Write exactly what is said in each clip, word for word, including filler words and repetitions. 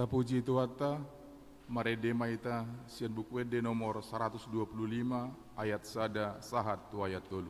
Tapuji Tuhanta, marende ma hita sian Buku Ende nomor saratus dua pulu lima, ayat sada sahat tu ayat tolu.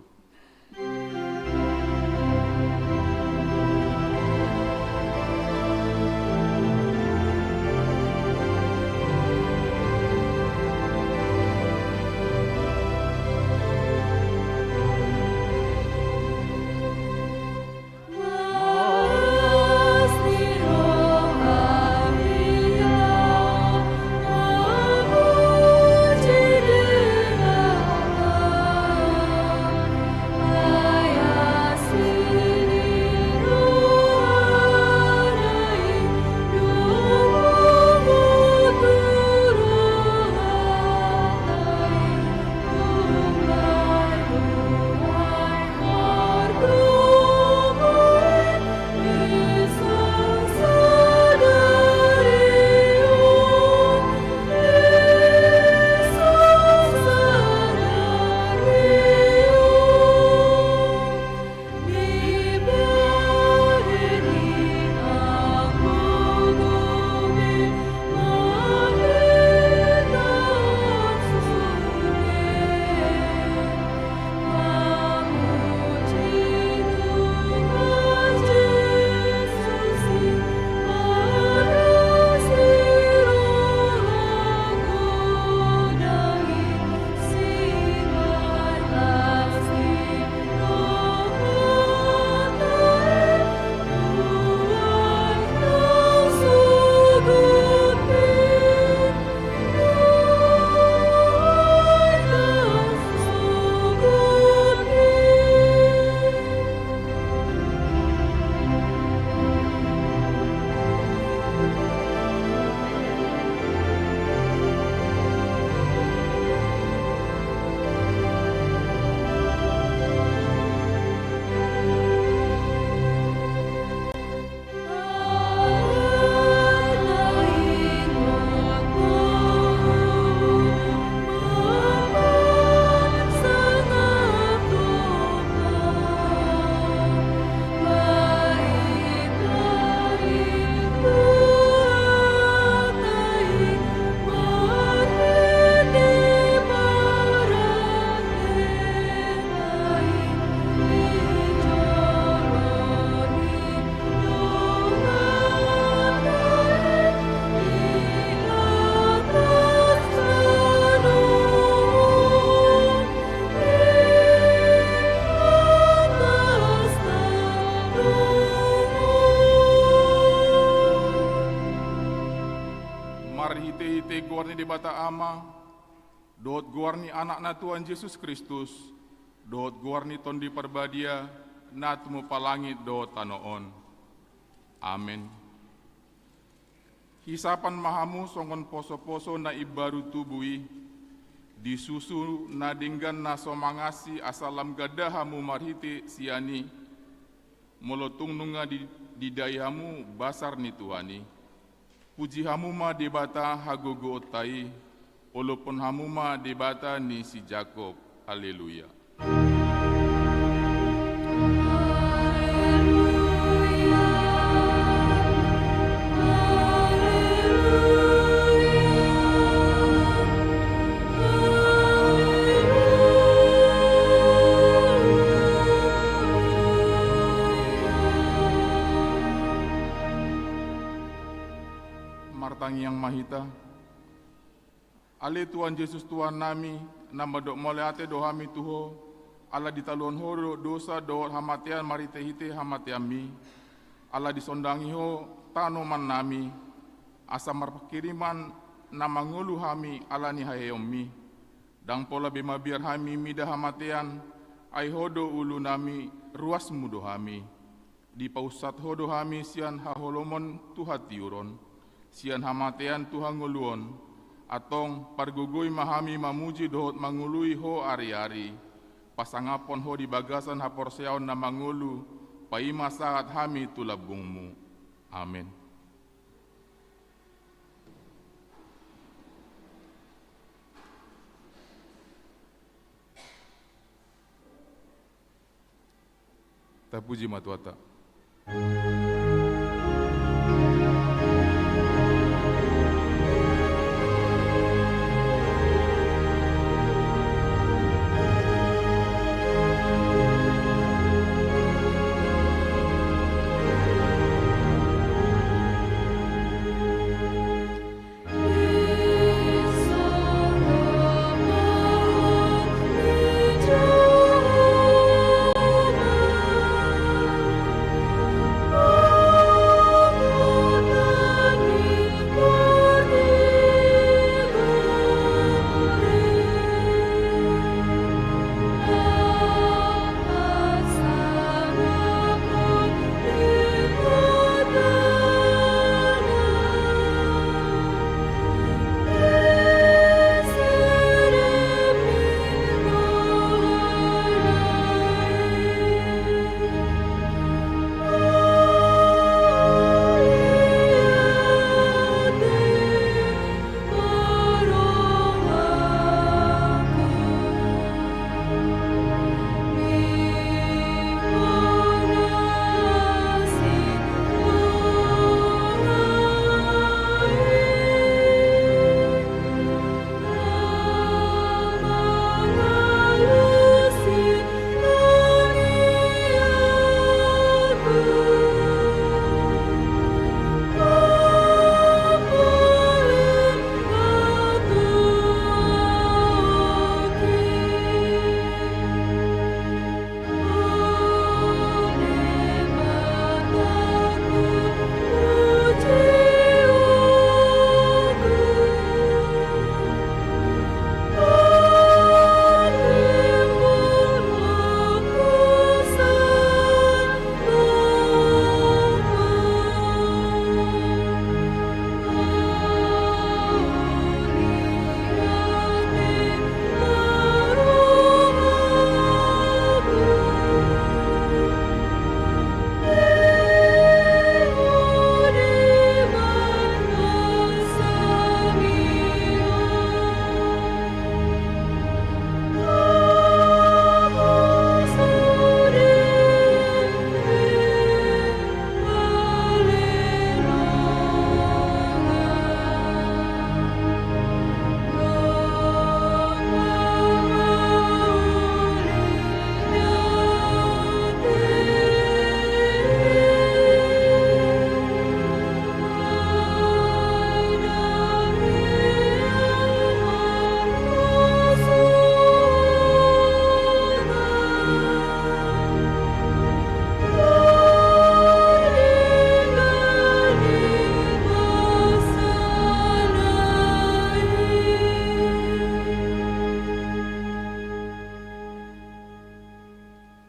Marhite-hite goar ni Debata Ama, dohot goar ni Anakna Tuhan Jesus Kristus, dohot goar ni Tondi Parbadia, na tumompa langit dohot tano on. Amen. Hisapan ma hamu songon poso-poso na imbaru tubu i, disusu na denggan na so mangansi asa lam ganda hamu marhite sian i, molo tung nunga di-, didai hamu basar ni Tuhan i. Puji hamu ma Debata hagogoonta i, olopon hamu ma Debata ni si Jakob. Haleluya. Martangiang ma hita. Ale Tuhan Jesus Tuhannami, na mandok mauliate do hami tu Ho, ala ditaluhon Ho do dosa dohot hamatean marhite-hite hamateanMi, ala disondangi Ho tanomannami, asa marpanghirimon na mangolu hami ala ni haheheonMi. Ndang pola be mabiar hami mida hamatean, ai Ho do ulunami, ruasMu do hami. Dipaunsat Ho do hami sian haholomon tu hatiuron, sian hamatean tu hangoluon. Antong pargogoi ma hami mamuji dohot mangoloi Ho ari-ari, pasangaphon Ho di bagasan haporseaon na mangolu, paima sahat hami tu lambungMu. Amen. Tapuji ma Tuhanta.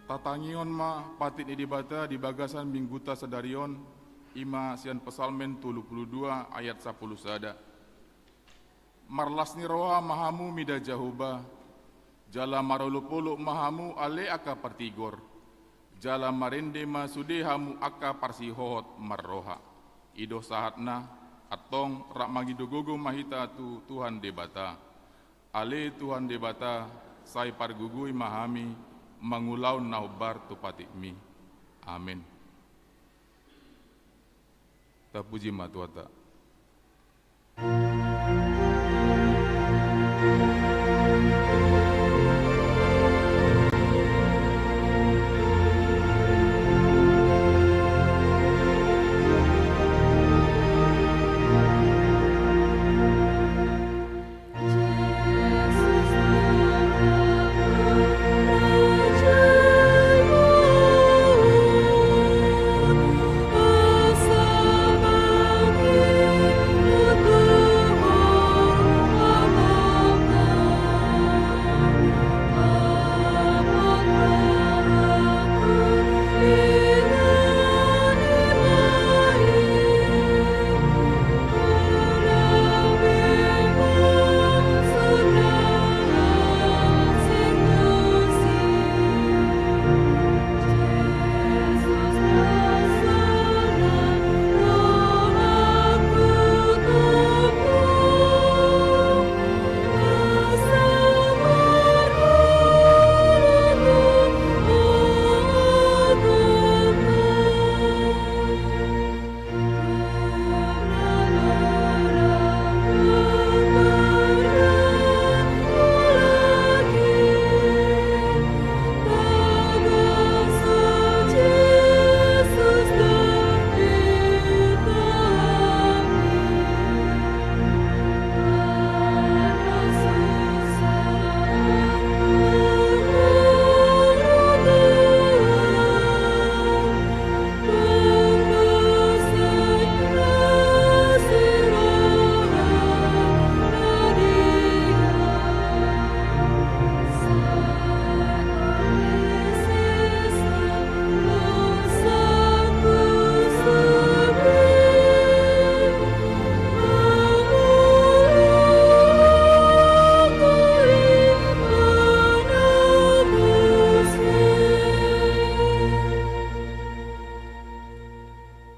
Tatangihon ma patik ni Debata di bagasan mingguta sadari on, i ma sian Psalmen tolu pulu dua ayat sampulu sada. Marlas ni roha ma hamu mida Jahowa, jala marolopolop ma hamu ale angka partigor, jala marende ma sude hamu angka parsihohot marroha. I do sahatna, antong rap mangido gogo ma hita tu Tuhan Debata. Ale Tuhan Debata, sai pargogoi ma hami mangulahon na hombar tu patikmi. Amen. Tapuji ma Tuhanta.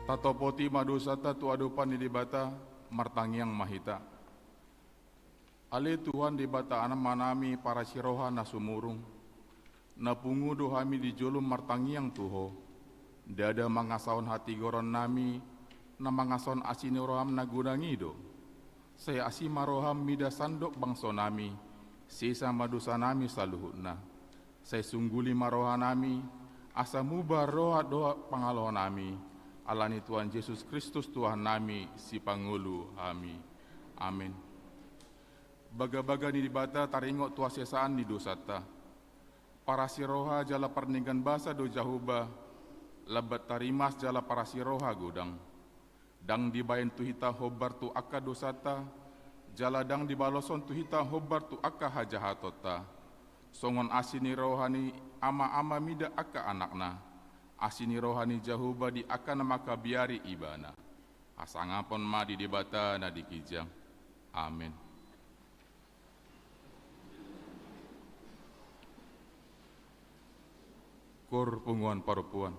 Tatopoti ma dosanta tu adopan ni Debata, martangiang ma hita. Ale Tuhan Debata Amanami parasiroha na sumurung, na pungu do hami di jolom martangiang tu Ho, ndada mangasahon hatigorannami, na mangasahon asi ni roham na godang i do. Sai asi ma roham mida sandok bangsonami, sesa ma dosanami saluhutna. Sai sungguli ma rohanami, asa muba roha dohot pangalohonami, ala ni Tuhan Jesus Kristus Tuhannami, Sipangolu hami. Amen. Bagabaga ni Debata taringot tu hasesaan ni dosanta. Parasiroha jala pardenggan basa do Jahowa, lambat tarimas jala parasiroha godang. Ndang dibaen tu hita hombar tu angka dosanta, jala ndang dibaloshon tu hita hombar tu angka hajahatonta. Songon asi ni roha ni ama-ama mida angka anakna, asi ni roha ni Jahowa di angka na mangkabiari Ibana. Hasangapon ma di Debata na di ginjang. Amen. Koor punguan parompuan.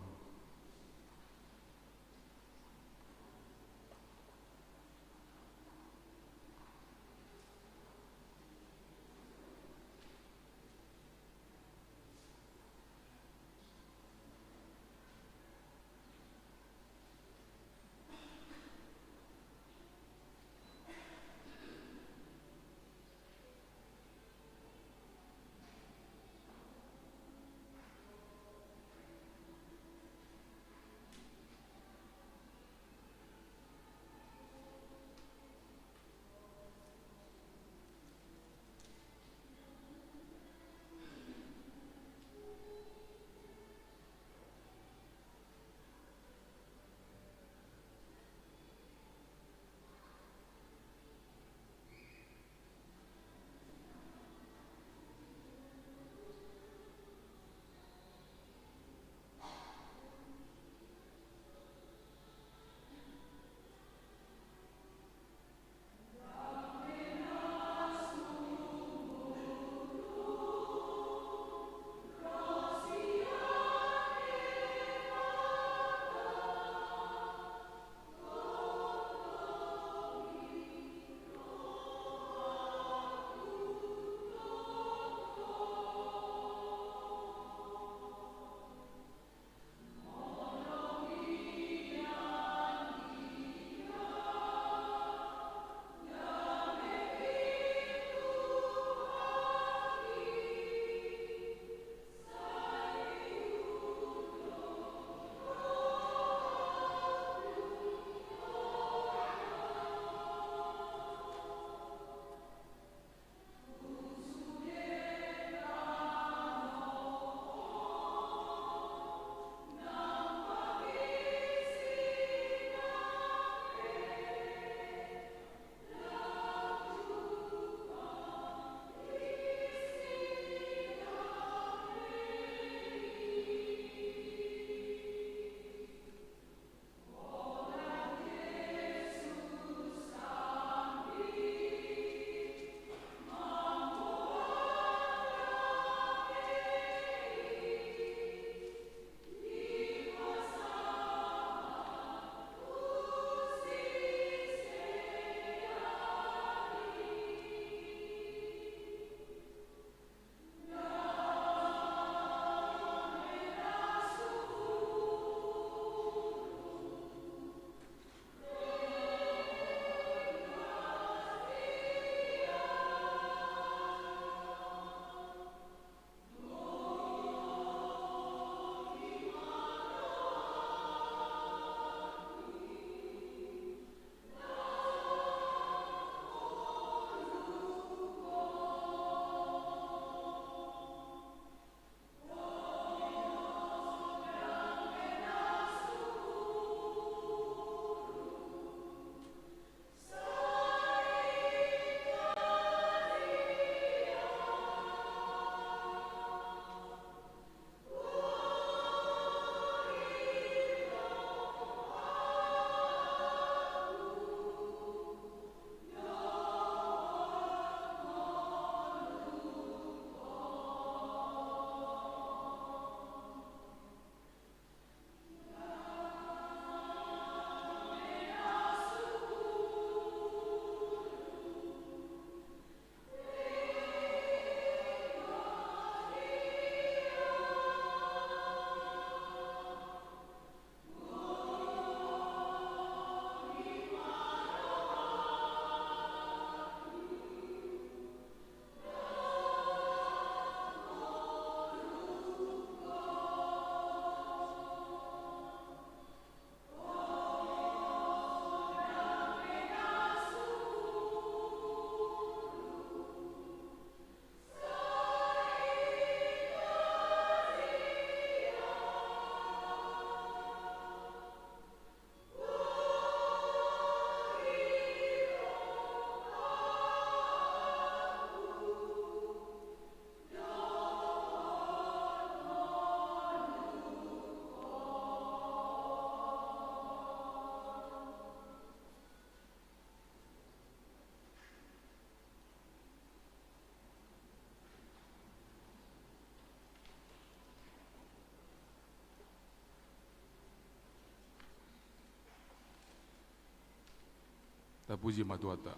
Puji ma Tuhanta.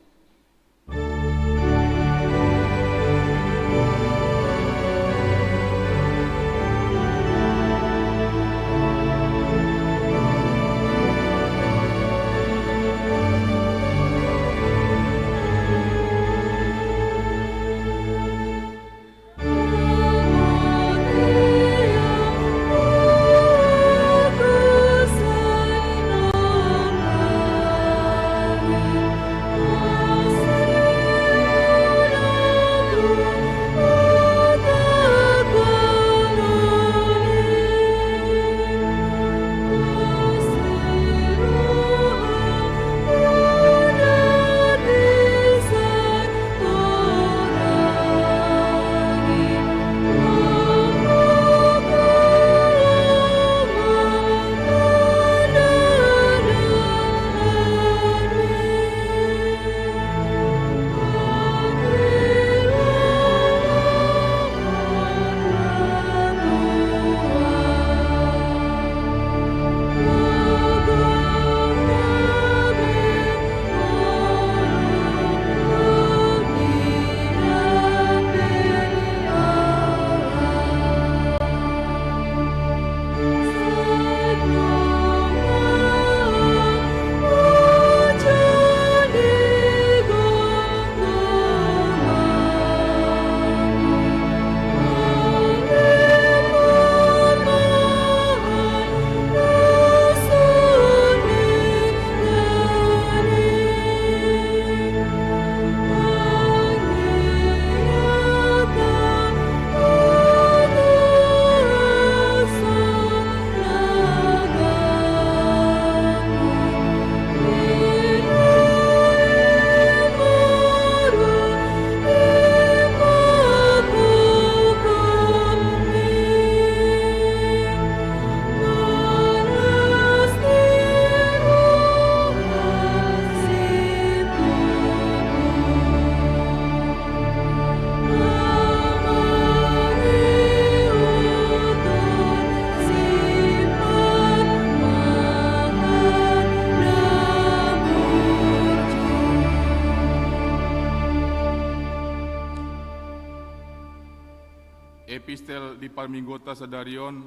Epistel di parmingguonta sadari on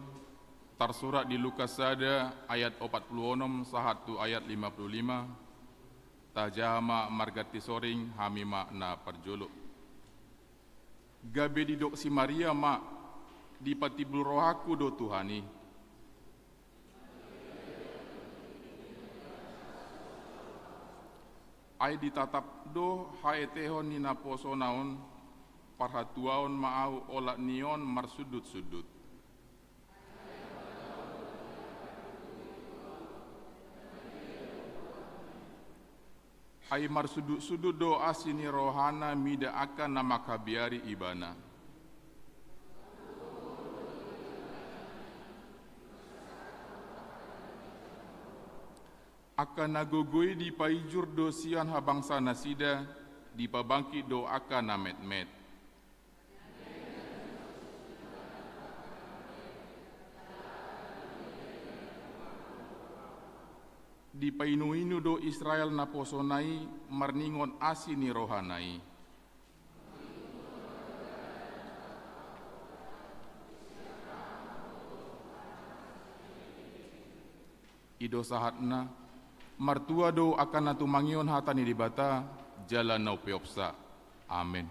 tarsurat di Lukas sada ayat opat pulu onom sahat tu ayat lima pulu lima. Tajaha ma marganti soring, hami ma na parjolo. Gabe didok si Maria ma, dipatimbul rohangku do Tuhan i. Ai ditatap do haetehon ni naposona on, parhatuaon ma ahu olat ni on marsundut-sundut. Ai marsundut-sundut do asi ni rohana mida angka na manghabiari ibana. Angka na gogo i dipaijur do sian habangsa nasida, dipabangkit do angka na metmet. Dipainu-inu do Israel naposona i marningot asi ni rohana i. I do sahatna, martua do angka na tumangihon hata ni Debata jala na umpeopsa. Amen.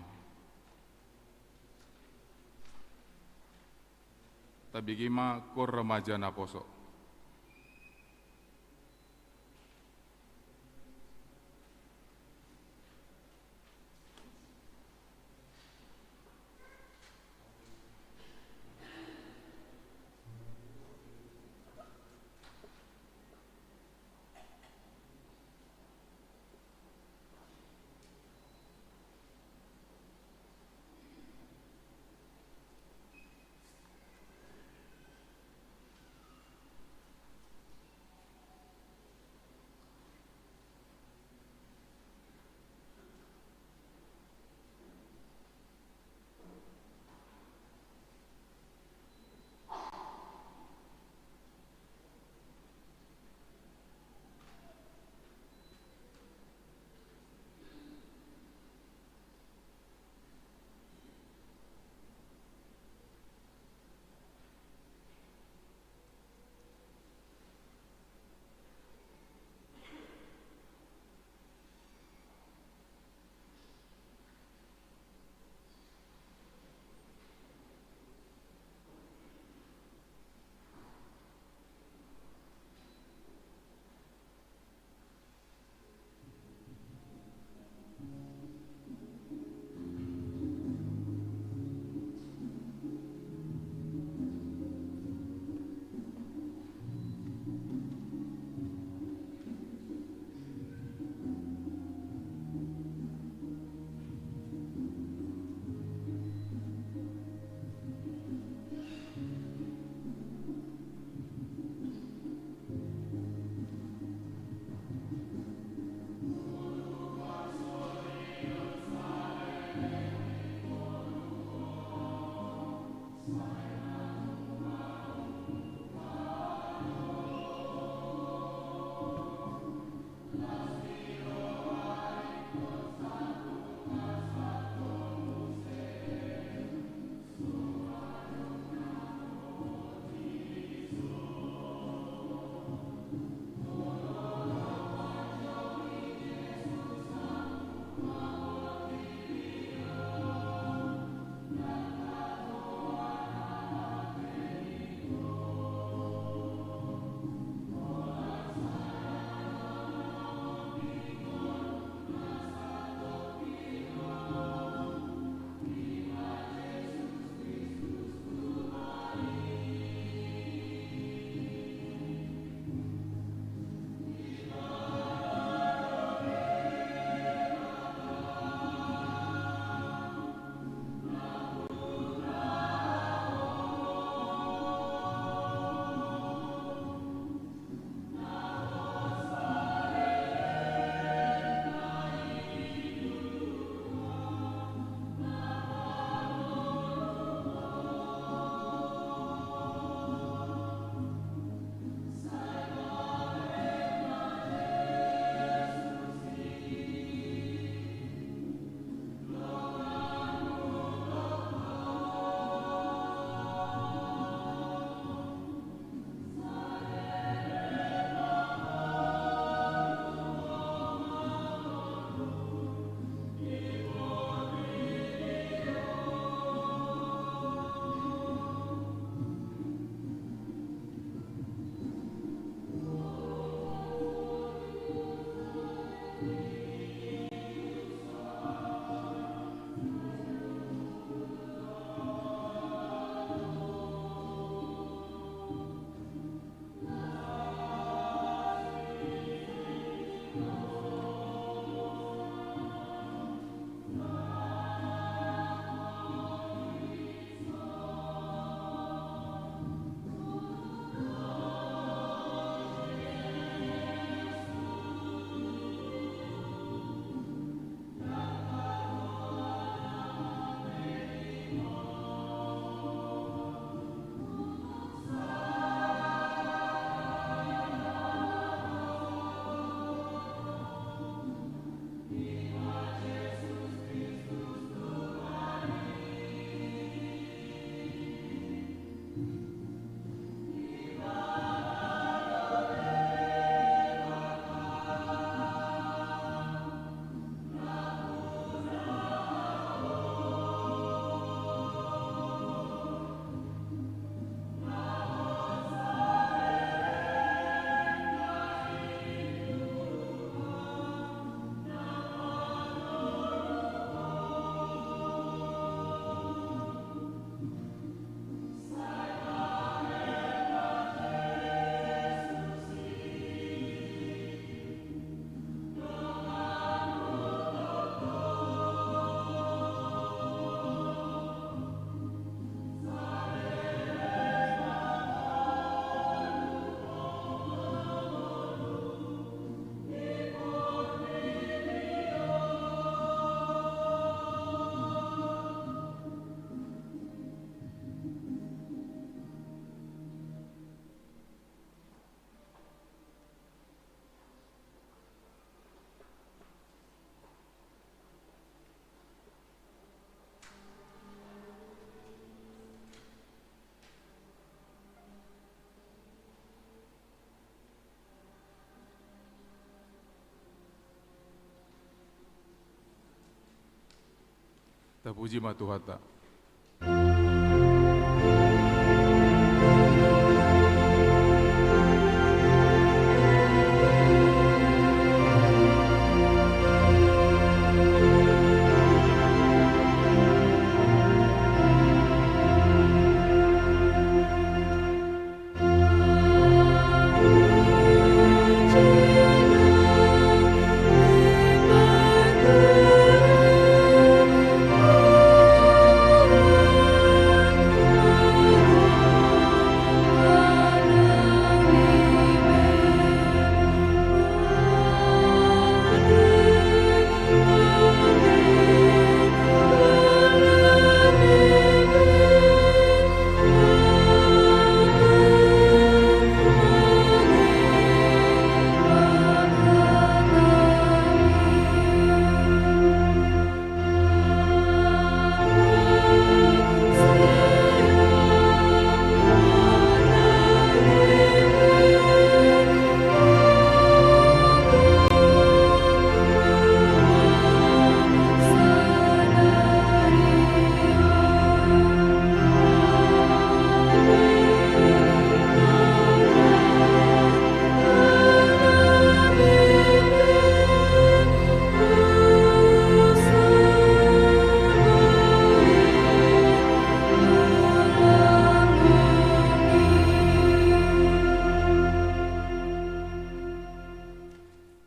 Tabege ma, koor remaja naposo. Puji ma Tuhanta.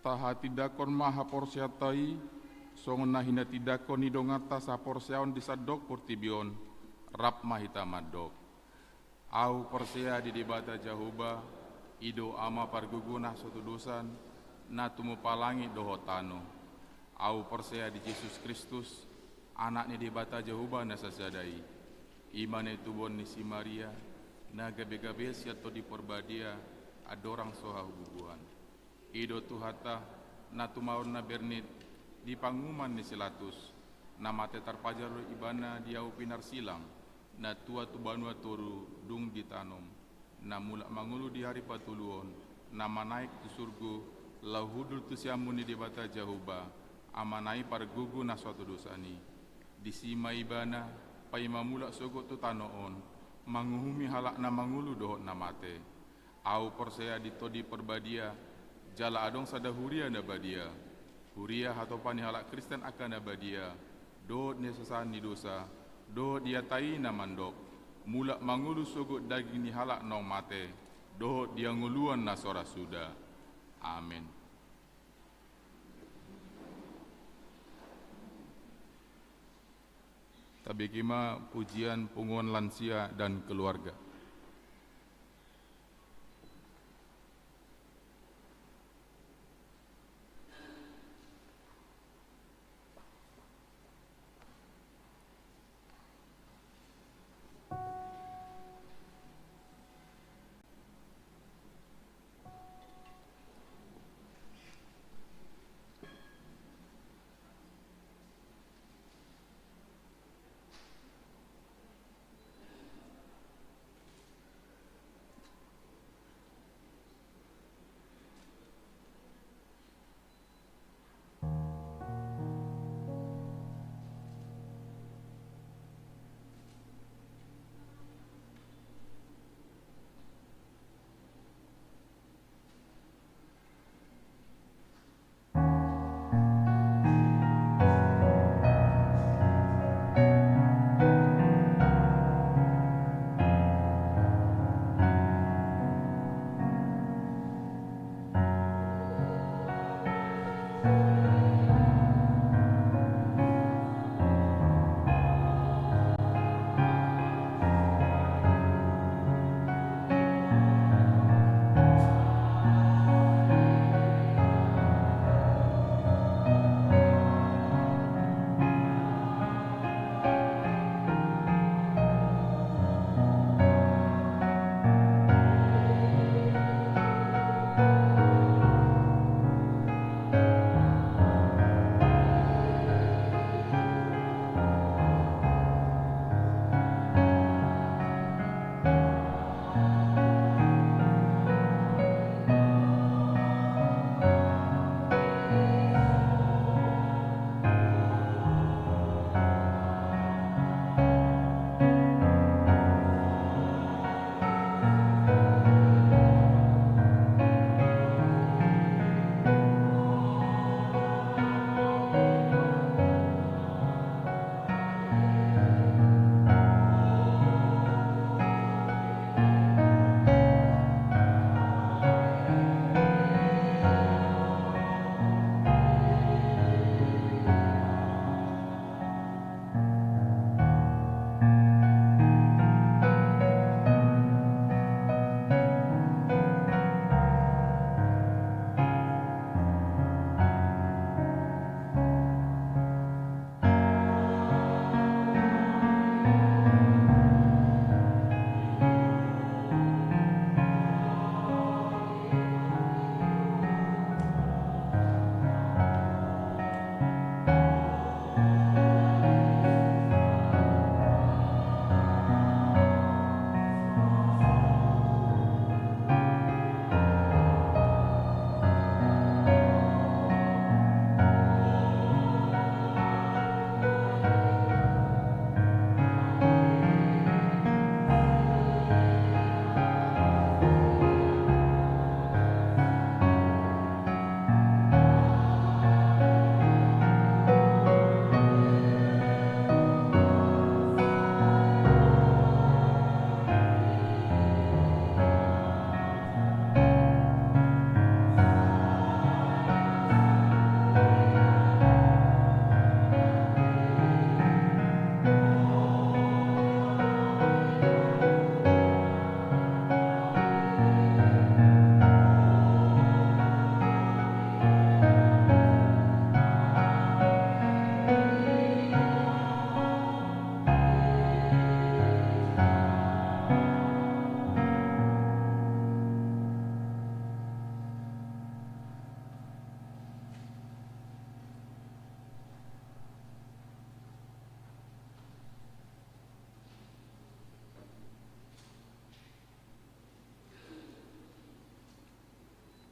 Tahatindangkon ma haporseaonta i, songon na hinatindangkon ni donganta saporseaon di sandok portibi on. Rap ma hita mandok. Ahu porsea di Debata Jahowa, i do Ama pargogo na so tudosan, na tumompa langit dohot tano. Ahu porsea di Jesus Kristus, Anak ni Debata Jahowa na sasada i. I ma na itubuhon ni si Maria, na gabe-gabe sian Tondi Parbadia, andorang so habubuhan. I do Tuhanta, na tumaon na bernit di panguhuman ni si Latus, na mate tarpajar do Ibana di ahu pinarsilang, na tua tu banua toru dung ditanom, na mulak mangolu di ari patoluhon, na manaek tu surgo, laho hundul tu siamun ni Debata Jahowa, Amana i pargogo na so tudosan i. Disi ma Ibana, paima mulak sogot tu tano on, manguhumi halak na mangolu dohot na mate. Ahu porsea di Tondi Parbadia, jala adong sada huria na badia. Huria hatopan ni halak Kristen angka na badia, dohot ni hasesaan ni dosa, dohot di hata i na mandok, mulak mangolu sogot daging ni halak naung mate, dohot di hangoluan na so ra suda. Amen. Tabege ma pujian punguan lansia dan keluarga.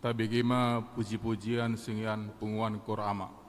Tabege ma puji-pujian sian punguan Kor Ama.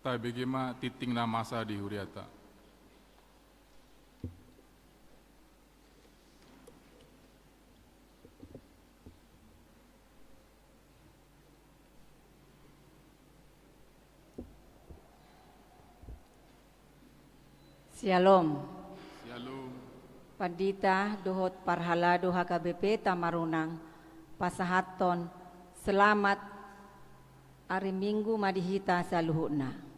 Tabege ma tingting na masa di huriata. Syalom. Syalom. Pandita dohot parhalado H K B P Tamarunang pasahathon selamat ari Minggu ma di hita saluhutna.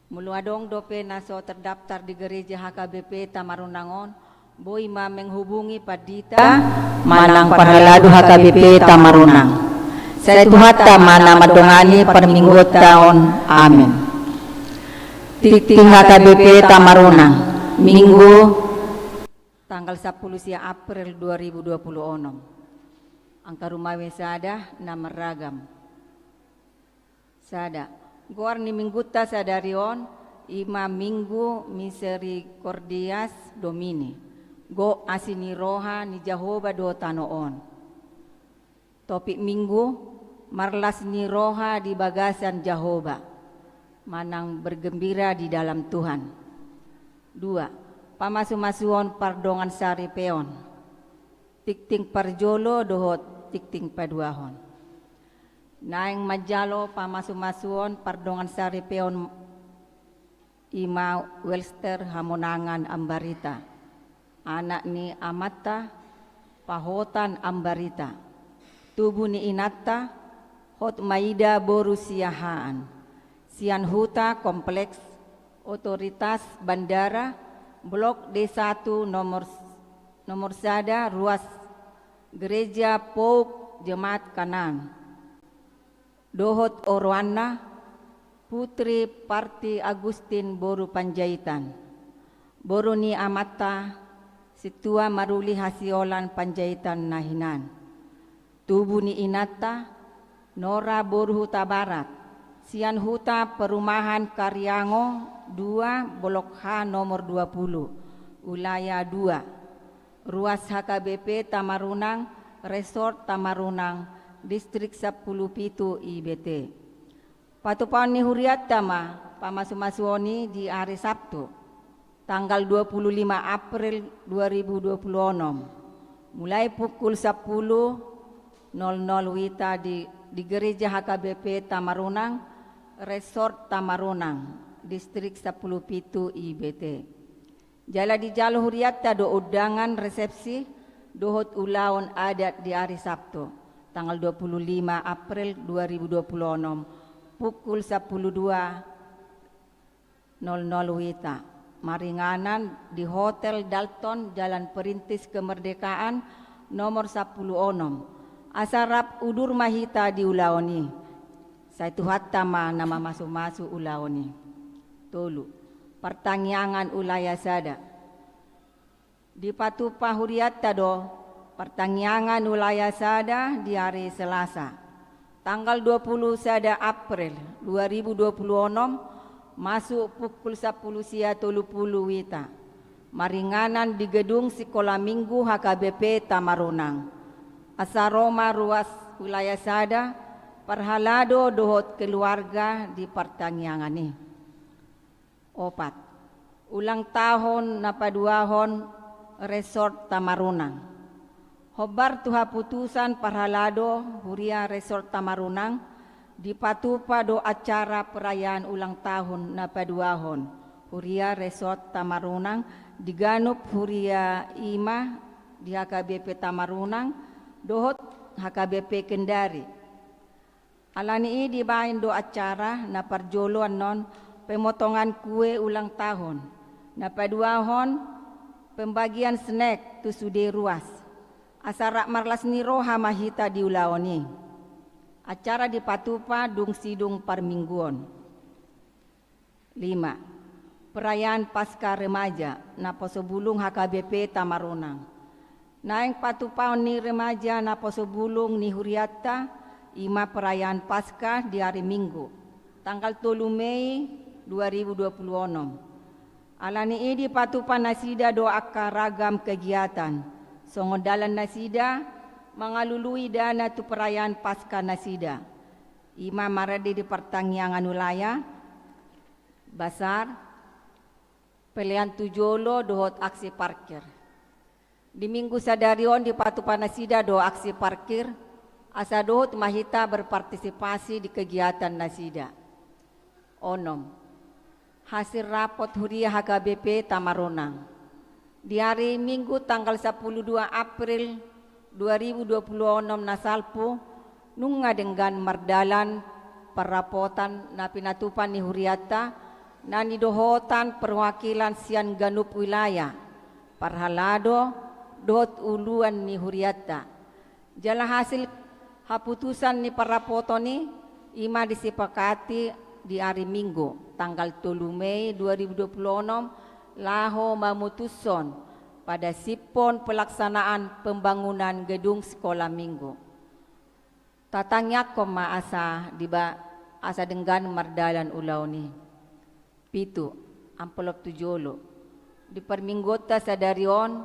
Molo adong dope na so terdaftar di gereja H K B P Tamarunang on, boi ma menghubungi pandita manang parhalado H K B P Tamarunang. Sai Tuhanta ma na mandongani parmingguonta on. Amen. Tingting H K B P Tamarunang, Minggu, tanggal sampulu sia April dua ribu dua puluh onom. Angka rumawe sada na marragam. Sada. Goar ni Minggunta sadari on i ma Minggu Misericordias Domini, gok asi ni roha ni Jahowa do tano on. Topik Minggu: Marlas ni roha di bagasan Jahowa manang bergembira di dalam Tuhan. Dua. Pamasumasuon pardongansaripeon, tingting parjolo dohot tingting paduahon. Naeng manjalo pamasumasuon pardongansaripeon i ma Welster Hamonangan Ambarita, anak ni amanta Pahotan Ambarita, tubu ni inanta Hotmaida boru Siahaan, sian huta Kompleks Otoritas Bandara, Blok D satu, nomor, nomor sada, ruas Gereja Pouk Jemaat Kanaan. Dohot oroanna, Putri Parti Agustin boru Panjaitan, boru ni amanta Sintua Maruli Hasiolan Panjaitan na hinan, tubu ni inanta Nora boru Hutabarat, sian huta perumahan Kariango dua, Blok H, nomor dua puluh, Wilayah dua, ruas H K B P Tamarunang, Resort Tamarunang, Distrik sampulu pitu I B T. Patupaon ni hurianta ma pamasumasuon i di ari Sabtu, tanggal dua puluh lima April dua ribu dua puluh onom, mulai pukul sampulu nol nol wita di, di Gereja H K B P Tamarunang, Resort Tamarunang, Distrik sampulu pitu I B T. Jala dijalo hurianta do undangan resepsi dohot ulaon adat di ari Sabtu, tanggal dua puluh lima April dua ribu dua puluh onom, pukul sampulu dua nol nol wita, maringanan di Hotel Dalton, Jalan Perintis Kemerdekaan, nomor sampulu onom. Asa rap udur ma hita di ulaon i. Sai Tuhanta ma na mamasumasu ulaon i. Tolu. Partangiangan Wilayah Sada. Dipatupa hurianta do partangiangan Wilayah Sada di ari Selasa, tanggal dua puluh sada April dua ribu dua puluh onom, masuk pukul sampulu sia tolu puluh wita, maringanan di gedung Sikola Minggu H K B P Tamarunang. Asa ro ma ruas Wilayah Sada, parhalado dohot keluarga di partangiangan i. Opat. Ulang tahun na paduahon Resort Tamarunang. Hombar tu haputusan parhalado huria Resort Tamarunang, dipatupa do acara perayaan ulang tahun na paduahon huria Resort Tamarunang di ganup huria i ma di H K B P Tamarunang dohot H K B P Kendari. Alani i dibaen do acara na parjolo annon pemotongan kue ulang tahun, na paduahon pembagian snack tu sude ruas. Asa rap marlas ni roha ma hita di ulaon i. Acara dipatupa dung sidung parmingguon. Lima. Perayaan Paskah Remaja Naposobulung H K B P Tamarunang. Naeng patupaon ni remaja naposobulung ni hurianta i ma perayaan Paskah di ari Minggu, tanggal tolu Mei dua ribu dua puluh onom. Alani i dipatupa nasida do angka ragam kegiatan songon dalan nasida mangalului dana tu perayaan Paskah nasida. I ma marende di partangiangan wilayah, basar, pelean tu jolo dohot aksi parkir. Di minggu sadari on dipatupa nasida do aksi parkir, asa dohot ma hita berpartisipasi di kegiatan nasida. Onom. Hasil rapot huria H K B P Tamaronang. Di ari Minggu tanggal sapuluh dua April dua ribu dua puluh onom na salpu, nunga denggan mardalan parrapotan na pinatupa ni hurianta, na nidohotan perwakilan sian ganup wilayah, parhalado dohot uluan ni hurianta. Jala hasil haputusan ni parrapoton i, i ma disepakati di ari Minggu, tanggal tolu Mei dua ribu dua puluh onom, laho mamutushon padasiphon pelaksanaan pembangunan gedung sekolah Minggu. Tatangiangkon ma asa diba-, asa denggan mardalan ulaon i. Pitu, amplop tu jolo. Di parmingguonta sadari on,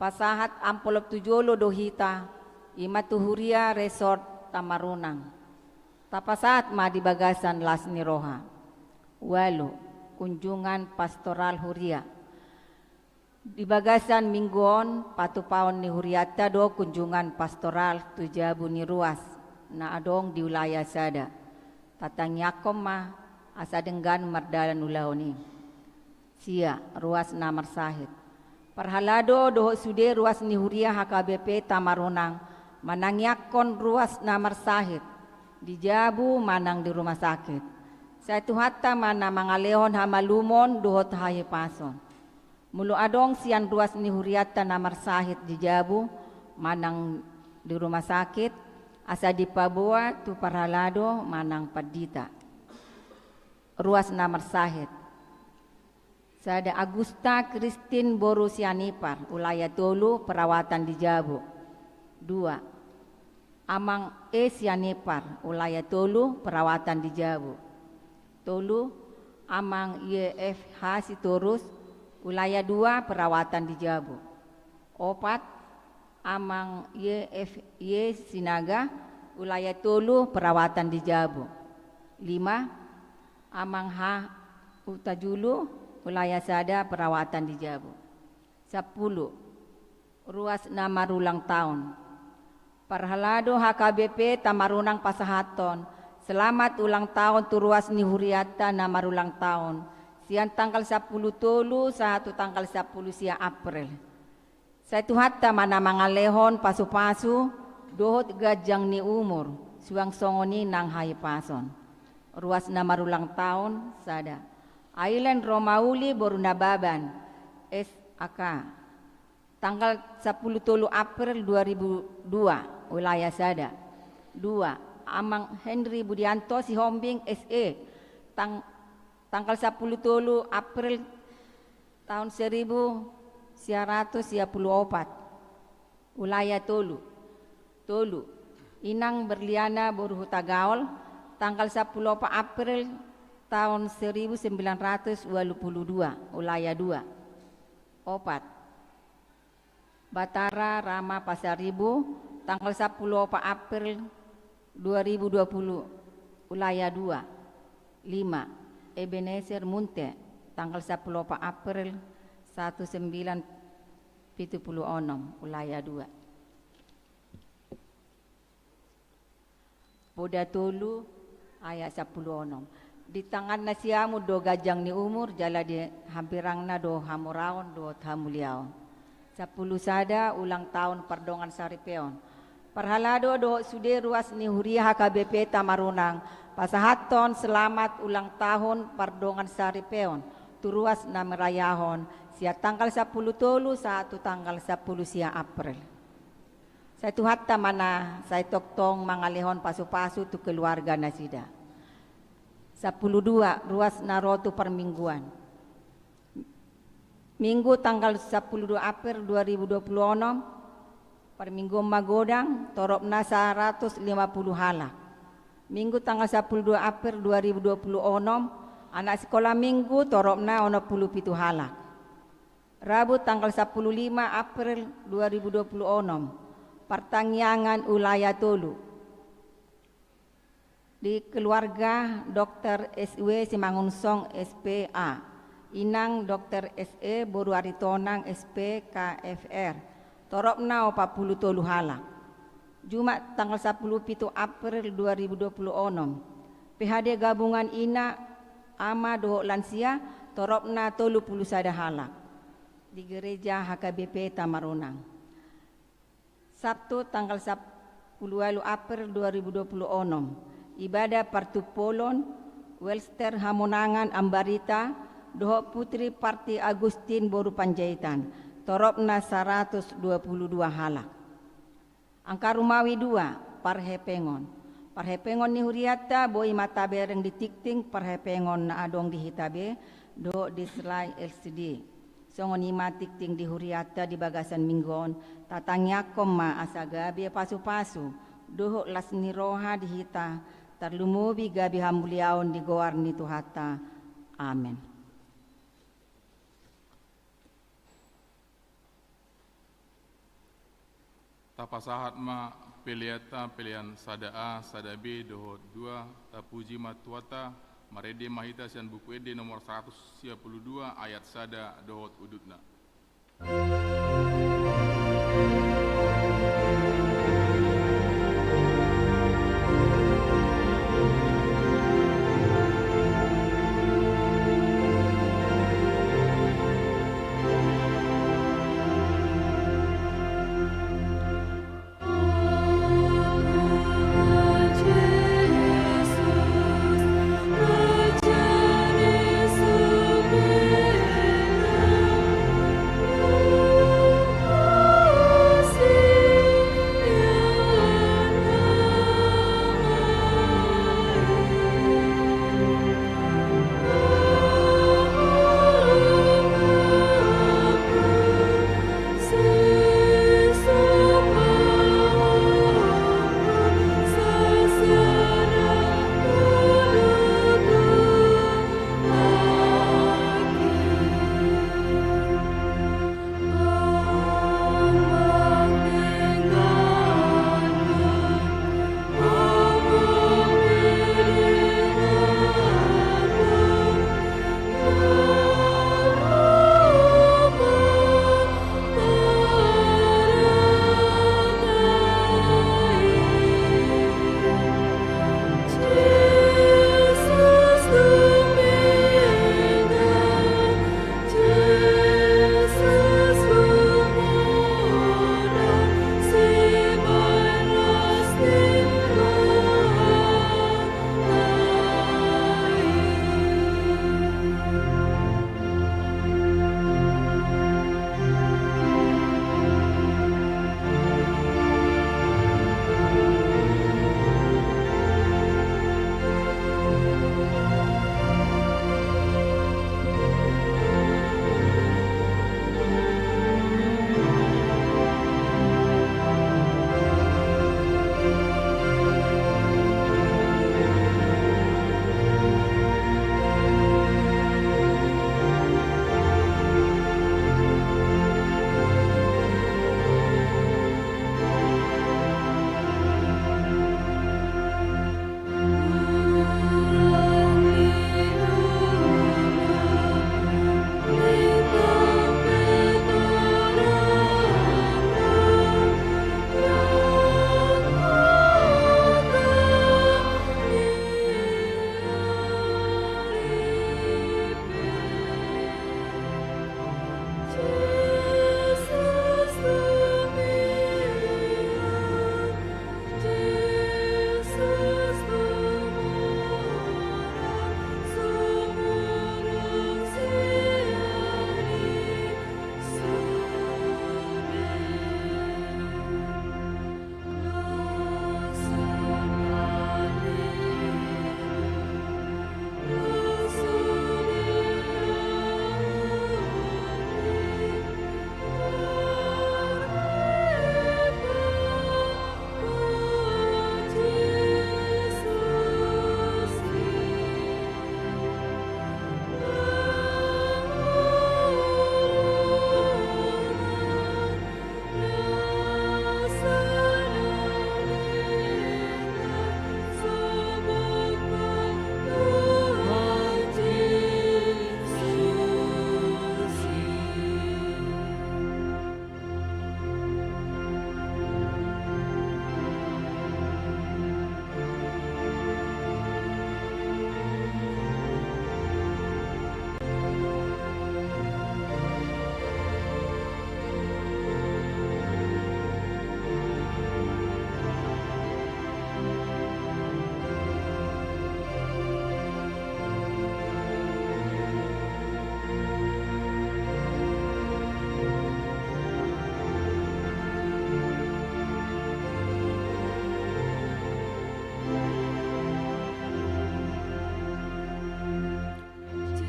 pasahat amplop tu jolo do hita, i ma tu huria Resort Tamaronang. Tapasahat ma di bagasan las ni roha. Ualu, kunjungan pastoral huria. Di bagasan Minggu on, patupaon ni hurianta do kunjungan pastoral tu jabu ni ruas na adong di wilayah sada. Tatangiangkon ma asa denggan mardalan ulaon i. Sia, ruas na marsahit. Parhalado dohot sude ruas ni huria H K B P Tamaronang manangiangkon ruas na marsahit di jabu manang di rumah sakit. Sai Tuhanta ma na mangalehon hamalumon dohot hahipason. Molo adong sian ruas ni hurianta na marsahit di jabu manang di rumah sakit, asa dipaboa tu parhalado manang pandita. Ruas na marsahit. Sada, Agusta Kristin boru Sianipar, wilayah tolu, perawatan di jabu. Dua, Amang E Sianipar, wilayah tolu, perawatan di jabu. Tolu, Amang Y F H Sitorus, wilayah dua, perawatan di jabu. Opat, Amang Y F Y Sinaga, wilayah tolu, perawatan di jabu. Lima, Amang H Utajulu, wilayah sada, perawatan di jabu. Sampulu, ruas na marulang taon. Parhalado H K B P Tamaronang pasahathon selamat ulang taon tu ruas ni hurianta na marulang taon, sian tanggal sampulu tolu sahat tu tanggal sampulu sia April. Sai Tuhanta ma na mangalehon pasupasu dohot ganjang ni umur, suang songon i nang hahipason. Ruas na marulang taon, sada, Ailen Romauli boru Nababan, S A K. Tanggal sampulu tolu April dua ribu dua, wilayah sada. Dua, Amang Henry Budianto Sihombing, S E. Tang-, tanggal sampulu tolu April taon seribu sia ratus sia pulu opat, wilayah tolu. Tolu, Inang Berliana boru Hutagaol, tanggal sampulu opat April taon seribu sembilan ratus ualu pulu dua, wilayah dua. Opat, Batara Rama Pasaribu, tanggal sampulu opat April dua ribu dua pulu, wilayah dua. Lima, Ebenezer Munte, tanggal sampulu opat April satu sembilan pitu pulu onom, wilayah dua. Poda tolu ayat sampulu onom. Di tangan na siamun do ganjang ni umur, jala di hambirangna do hamoraon dohot hamuliaon. Sampulu sada, ulang taon pardongan saripeon. Parhalado dohot sude ruas ni huria H K B P Tamaronang pasahathon selamat ulang tahun pardongan saripeon tu ruas na marayahon sian tanggal sampulu tolu sahat tu tanggal sampulu sia April. Sai Tuhanta ma na sai tongtong mangalehon pasupasu tu keluarga nasida. Sampulu dua, ruas na ro tu parmingguan. Minggu tanggal sampulu dua April dua ribu dua pulu onom, parmingguon magodang, toropna saratus lima pulu halak. Minggu tanggal sampulu dua April dua ribu dua pulu onom, anak sikola minggu, toropna onom pulu pitu halak. Rabu tanggal sampulu lima April dua ribu dua pulu onom, partangiangan wilayah tolu. Di keluarga Dokter S W Simangunsong, S P A, Inang Dokter S E boru Aritonang, S P K F R, toropna opat pulu tolu halak. Jumat tanggal sapulu pitu April dua ribu dua pulu onom, P H D gabungan ina, ama dohot lansia, toropna tolu pulu sada halak. Di gereja H K B P Tamaronang. Sabtu tanggal sapulu ualu April dua ribu dua pulu onom, ibadah partumpolon Welster Hamonangan Ambarita dohot Putri Parti Agustin boru Panjaitan, toropna saratus dua pulu dua halak. Angka rumawi dua, parhepengon. Parhepengon ni hurianta boi ma tabereng di tingting parhepengon na adong di hita be dohot di Selae L C D. Songon i ma tingting di hurianta di bagasan minggu on, tatangiangkon ma asa gabe pasupasu dohot las ni roha di hita, tarlumobi gabe hamuliaon di goar ni Tuhanta. Amen. Tapasahat ma peleanta, pelean sada A, sada B dohot dua. Tapuji ma Tuhanta. Marende ma hita sian Buku Ende nomor saratus sia pulu dua, ayat sada dohot udutna.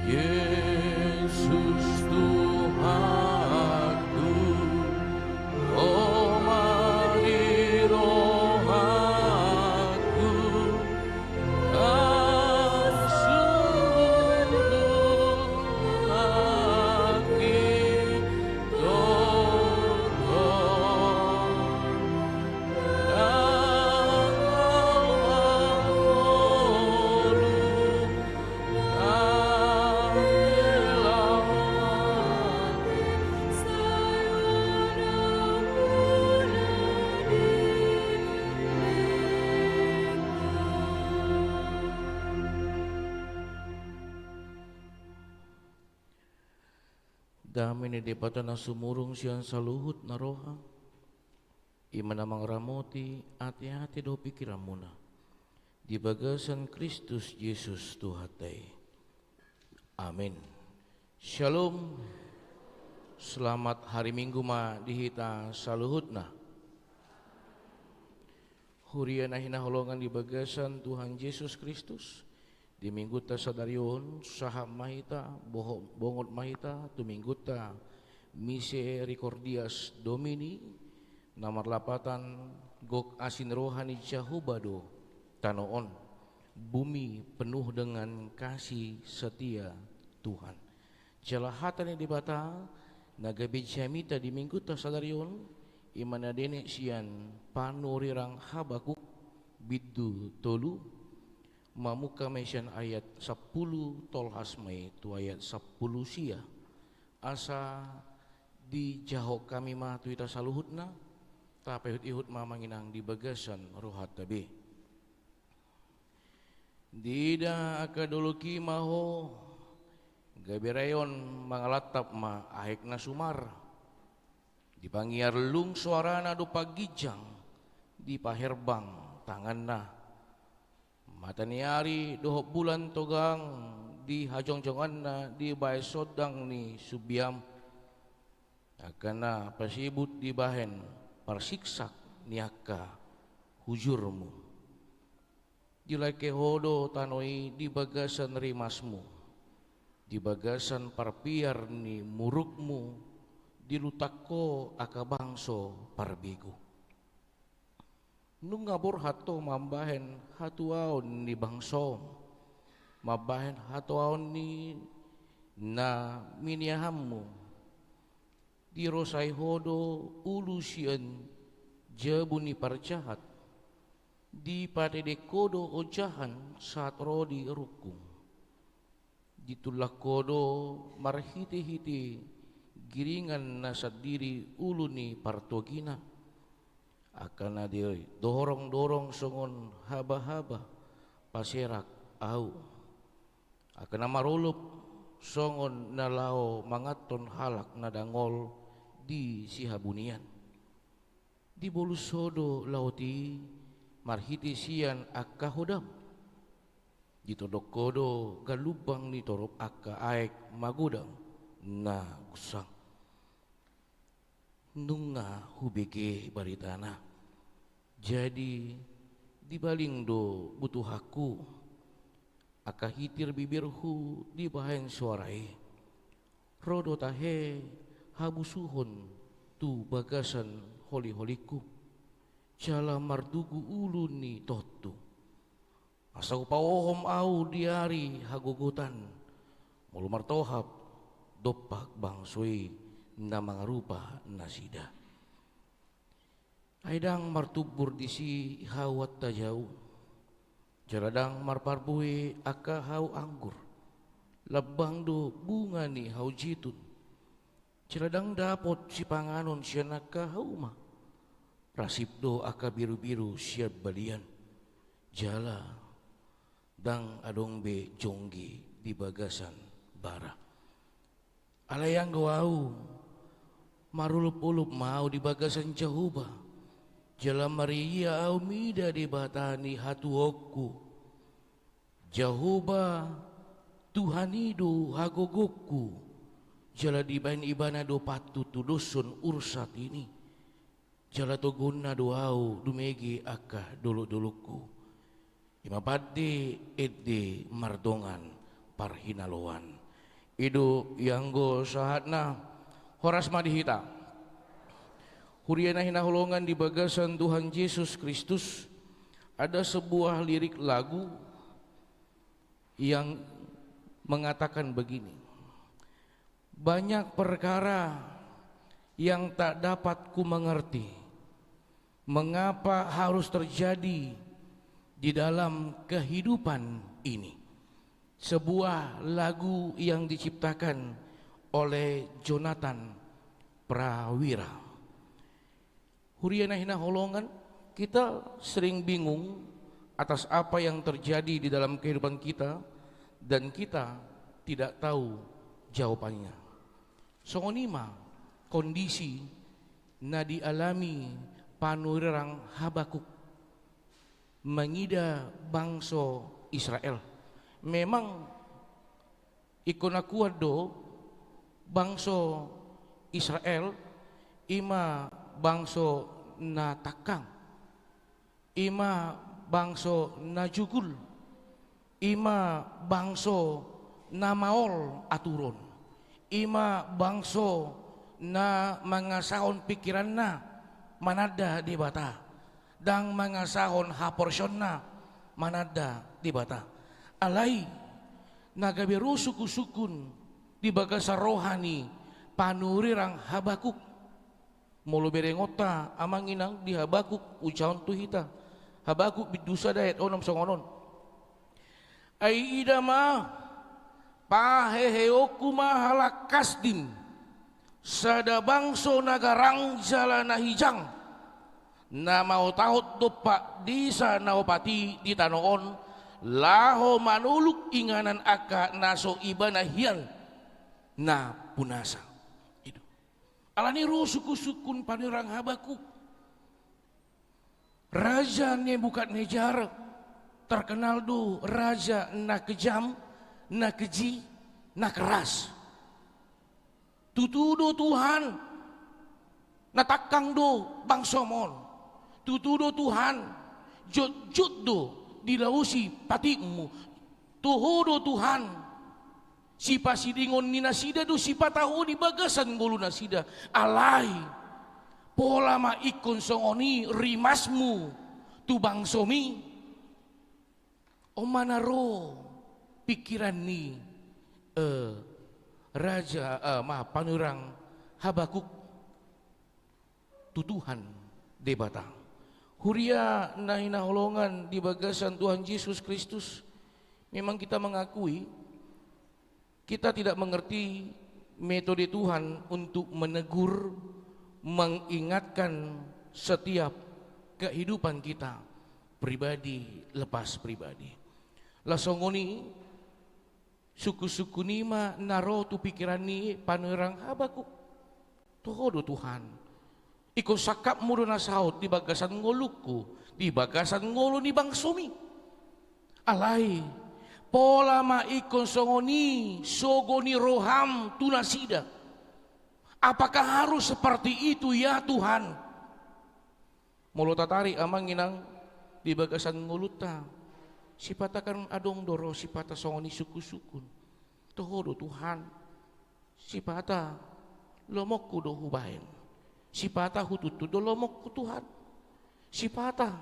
Jesus Tuhanku, Ho ma di rohangku, na suhut hatiku tongtong. Dame ni Debata na sumurung sian saluhut na roha, i ma na mangaramoti ateate dohot pingkiranmuna di bagasan Kristus Jesus Tuhanta i. Amin. Shalom. Selamat hari Minggu ma di hita saluhutna. Huria na hinaholongan di bagasan Tuhan Jesus Kristus, di Minggunta sadari on sahat ma hita, boho-, bongot ma hita tu Minggunta Misericordias Domini, na marlapatan: Gok asi ni roha ni Jahowa do tano on, bumi penuh dengan kasih setia Tuhan. Jala hata ni Debata na gabe jamita di Minggunta sadari on, i ma na dienet sian panurirang Habakuk bindu tolu, mamungka ma i sian ayat sampulu tolhas ma i tu ayat sampulu sia. Asa dijahahon hami ma tu hita saluhutna, tapaihutihut ma amang inang di bagasan rohanta be. Diida angka dolok i ma ho, gabe rayon mangalantap ma aek na sumar. Dipangiarlung soarana dompak ginjang, dipaherbang tanganna. Mata ni ari dohot bulan togang di hajongjonganna dibaen sondang ni sumbiam. Angka na pasibut dibaen parsiksak ni angka hujurmu. Dilangke ho do tano i di bagasan rimasmu, di bagasan parpiar ni murukmu, dilutang ho angka bangso parbegu. Nunga borhat ho mambaen hatuaon ni bangsom, mambaen hatuaon ni na miniahanmu. Dirosai ho do ulu sian jabu ni parjahat, dipatedek ho do ojahan sahat ro di rungkung. Ditulak ho do marhitehite giringan na sandiri ulu ni partogina. Angka na didorongdorong songon habahaba paserak ahu. Angka na marolop songon na laho manganhon halak na dangol di sihabunian. Dibolus ho do laut i marhite sian angka hodam. Ditondok ho do galumbang ni torop angka aek magodang na gunsang. Nunga hubege baritana. Jadi dibaling do butuhangku. Angka hitir bibirhu dibaen soara i. Ro do tahe habusuhon tu bagasan holiholingku, jala mardugu ulu ni tontu. Asa hupaohom ahu di ari hagogotan, molo martohap dompak bangso i na mangarupa nasida. Ai ndang martumbur disi hau antajau, jala ndang marparbue angka hau anggur, lambang do bunga ni hau jetun. Jala ndang dapot sipanganon sian angka hauma. Rasip do angka birubiru sian balian, jala ndang adong be jonggi di bagasan bara. Alai anggo ahu, marolopolop ma ahu di bagasan Jahowa, jala maria ahu mida Debata ni hatuaonku. Jahowa, Tuhan i do hagogongku, jala dibaen Ibana do pantun tudoshon ursat i. Jala togonna do ahu dumege angka dolokdolokku. I ma pande ende mardongan parhinaloan. I do ianggo sahatna. Horas ma di hita. Huria na hinaholongan di bagasan Tuhan Jesus Kristus, ada sebuah lirik lagu yang mengatakan begini, "Banyak perkara yang tak dapat ku mengerti, mengapa harus terjadi di dalam kehidupan ini." Sebuah lagu yang diciptakan oleh Jonathan Prawira. Huria na hinaholongan, kita sering bingung atas apa yang terjadi di dalam kehidupan kita, dan kita tidak tahu jawabannya. Songon i ma kondisi na dialami panurirang Habakuk mangida bangso Israel. Memang ingkon akuan do, bangso Israel i ma bangso na tangkang, i ma bangso na jugul, i ma bangso na maol aturon, i ma bangso na mangasahon pikiranna mananda Debata, ndang mangasahon haporseaonna mananda Debata. Alai na gabe ro sungkun-sungkun di bagasan roha ni panurirang Habakuk. Molo berengonta amang inang di Habakuk, ujahon tu hita. Habakuk bindu sada ayat onom songon on. Ai ida ma, paheheonku ma halak Kasdim, sada bangso na garang jala na hijang, na maotaot dompak desa na opat i di tano on, laho manoluk inganan angka na so ibana hian na punasa. I do. Alani ro sungkun-sungkun panurirang Habakuk. Raja Nebukadnezar terkenal do raja na kejam, na keji, na keras. Tutu do Tuhan, na tangkang do bangsom on. Tutu do Tuhan, jotjot do dilaosi patikmu. Toho do Tuhan, sipasidingon ni nasida do sipata ho di bagasan ngolu nasida. Alai pola ma ingkon songon i rimasmu tu bangsomi. On ma na ro pikiran ni, eh, raja, eh, ma, panurirang Habakuk tu Tuhan Debata. Huria na hinaholongan di bagasan Tuhan Jesus Kristus, memang kita mengakui kita tidak mengerti metode Tuhan untuk menegur, mengingatkan setiap kehidupan kita, pribadi lepas pribadi. Laos songon i, sungkun-sungkun i ma na ro tu pikiran ni panurirang Habakuk. Toho do Tuhan. Ingkon sangkapmu do na saut di bagasan ngolungku, di bagasan ngolu ni bangsomi. Alai pola ma ingkon songon i sogo ni roham tu nasida. Apakah harus seperti itu ya Tuhan? Molo tatarik amang inang di bagasan ngolunta, sipata kan adong do ro sipata songon i sungkun-sungkun. Toho do Tuhan, sipata lomoku do hubaen, sipata hutuntun do lomoku Tuhan, sipata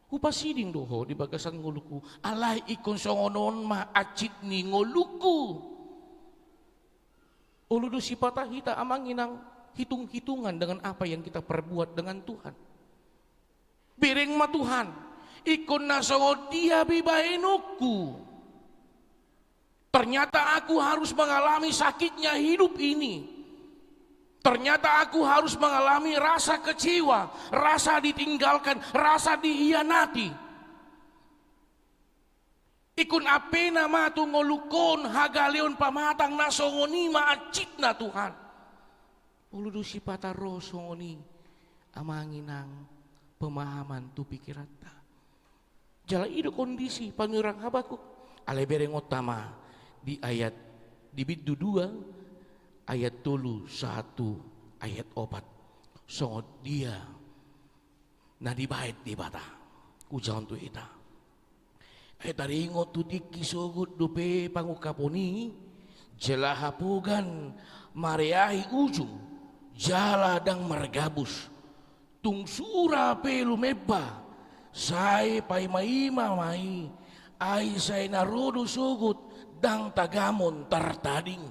hupasiding do ho di bagasan ngolungku. Alai ingkon songon on ma hansit ni ngolungku. Olo do sipata hita amang inang hitung-hitungan dengan apa yang kita perbuat dengan Tuhan. Bereng ma Tuhan, ingkon na songon dia be baenonku. Ternyata aku harus mengalami sakitnya hidup ini. Ternyata aku harus mengalami rasa kecewa, rasa ditinggalkan, rasa dihianati. Ingkon ampena ma tu ngolungkon hagaleon pamatang na songon i ma hansitna Tuhan. Olo do sipata ro songon i amang inang pemahaman tu pikiranta. Jala i do kondisi panurirang Habakuk. Alai berengonta ma di ayat, di bindu dua, ayat tolu sahat tu ayat opat. Songon dia na dibaen Debata. Ujahon tu hita. Ai taringot tu tingki sogot dope pangungkapon i, Jala hapogan mareahi ujung, jala ndang margabus. Tung sura pe lumemba, sai paima-ima ma i, ai sai na ro do sogot, ndang tagamon tartading.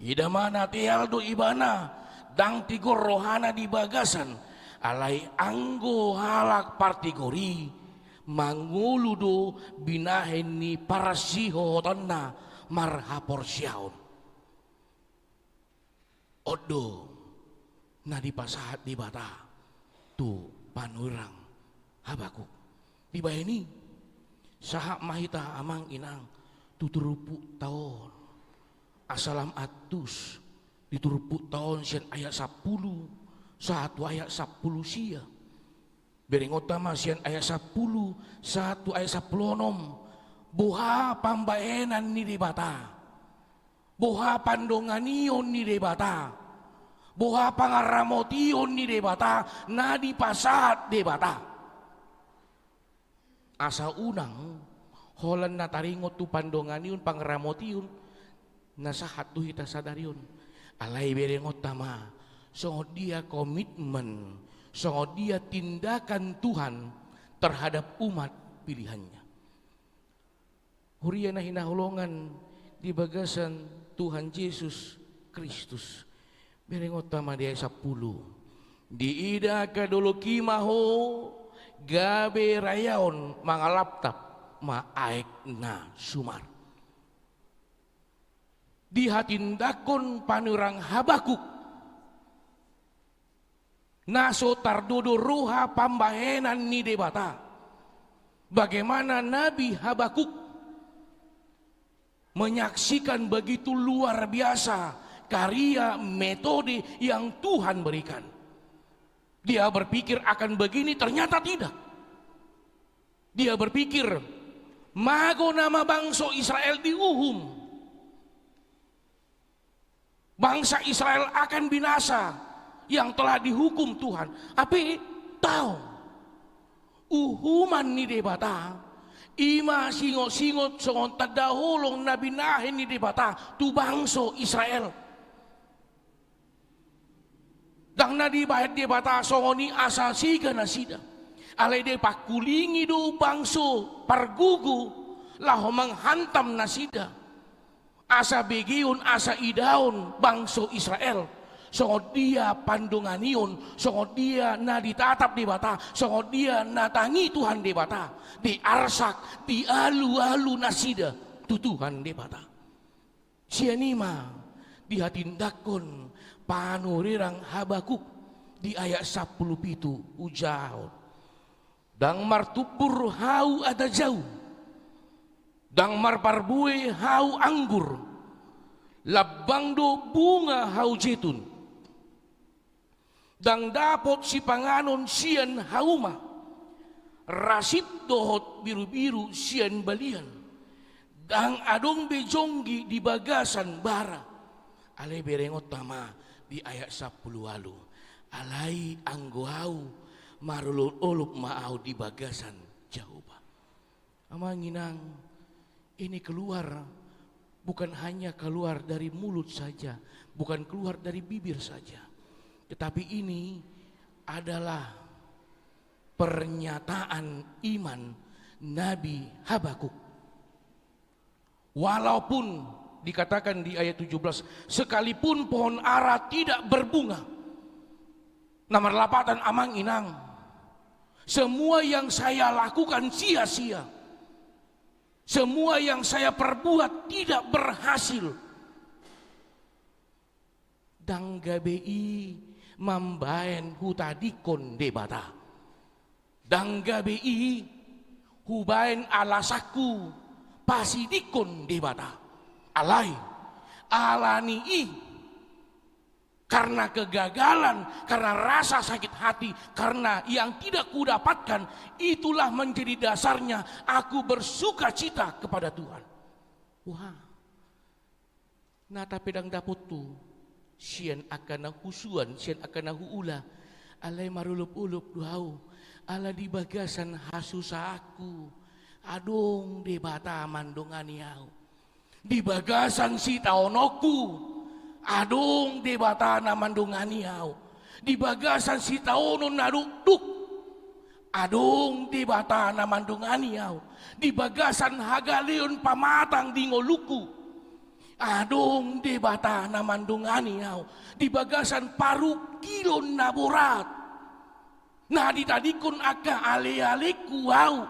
Ida ma na teal do ibana, ndang tigor rohana di bagasan, alai anggo halak partigor i, mangolu do binahen ni parsihohotonna marhaporseaon. On do na dipasahat Debata tu panurirang Habakuk. Dibahen i, sahat ma hita amang inang tu turpukta on. Asa lam antus di turpukta on sian ayat sampulu sahat tu ayat sampulu sia. Berengonta ma sian ayat sampulu sahat tu ayat sampulu onom. Boha pambahenan ni Debata? Boha pandonganion ni Debata? Boha pangaramotion ni Debata na dipasahat Debata? Asa unang holan na taringot tu pandonganion, pangaramotion na sahat tu hita sadari on. Alai berengonta ma songon dia komitmen, songon dia tindakan Tuhan terhadap umat pilihannya. Huria na hinaholongan di bagasan Tuhan Jesus Kristus. Berengonta ma di ayat sampulu. Diida angka dolok i ma ho gabe rayaon mangalaptap ma aek na sumar. Dihatindangkon panurirang Habakuk na so tardodo roha pambahenan ni Debata. Bagaimana Nabi Habakuk menyaksikan begitu luar biasa karya metode yang Tuhan berikan. Dia berpikir akan begini, ternyata tidak. Dia berpikir, mago nama bangso Israel diuhum. Bangsa Israel akan binasa yang telah dihukum Tuhan. Hape tao, uhuman ni Debata i ma singot-singot songon tanda holong na binahen ni Debata tu bangso Israel. Ndang na dibahen Debata songon i asa sega nasida. Alai dipangkulingi do bangso pargogo laho manghantam nasida. Asa begeon, asa idaon bangso Israel songon dia pandonganion, songon dia na ditatap Debata, songon dia na tangi Tuhan Debata, diarsak, dialu-alu nasida tu Tuhan Debata. Sian i ma dihatindangkon panurirang Habakuk di ayat sampulu pitu, ujahon. Ndang martumbur hau ata jaung, ndang marparbue hau anggur, lambang do bunga hau jetun. Ndang dapot sipanganon sian hauma, rasip dohot birubiru sian balian. Ndang adong be jonggi di bagasan bara. Alai berengonta ma di ayat sampulu ualu. Alai anggo au, marolopolop ma au di bagasan Jahowa. Amang inang, ini keluar, bukan hanya keluar dari mulut saja, bukan keluar dari bibir saja, tetapi ini adalah pernyataan iman Nabi Habakuk. Walaupun dikatakan di ayat tujuh belas, sekalipun pohon ara tidak berbunga. Na marlapatan amang inang, semua yang saya lakukan sia-sia. Semua yang saya perbuat tidak berhasil. Ndang gabe i mambaen hutadingkon Debata. Ndang gabe i hubaen alasanku pasidingkon Debata. Alai, alani i, karena kegagalan, karena rasa sakit hati, karena yang tidak kudapatkan, itulah menjadi dasarnya aku bersukacita kepada Tuhan. Wah. Na tape ndang dapothu sian angka na husuan, sian angka na huula, alai marolopolop do au, ala di bagasan hasusaanku adong Debata mandongani au. Di bagasan sitaononku, adong Debata na mandongani ahu. Di bagasan sitaonon na dokdok, adong Debata na mandongani ahu. Di bagasan hagaleon pamatang di ngolungku, adong Debata na mandongani ahu. Di bagasan parungkilon na borat, na ditadingkon angka alealengku ahu,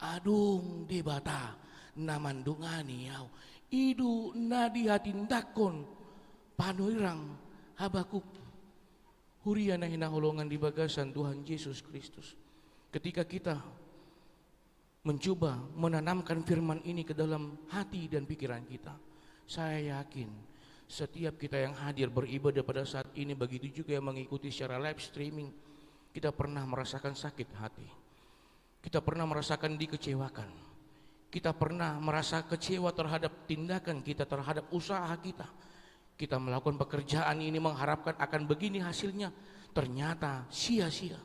adong Debata na mandongani ahu. I do na dihatindangkon panurirang Habakuk. Huria na hinaholongan di bagasan Tuhan Jesus Kristus, ketika kita mencoba menanamkan firman ini ke dalam hati dan pikiran kita, saya yakin setiap kita yang hadir beribadah pada saat ini, begitu juga yang mengikuti secara live streaming, kita pernah merasakan sakit hati. Kita pernah merasakan dikecewakan. Kita pernah merasa kecewa terhadap tindakan kita, terhadap usaha kita. Kita melakukan pekerjaan ini mengharapkan akan begini hasilnya, ternyata sia-sia.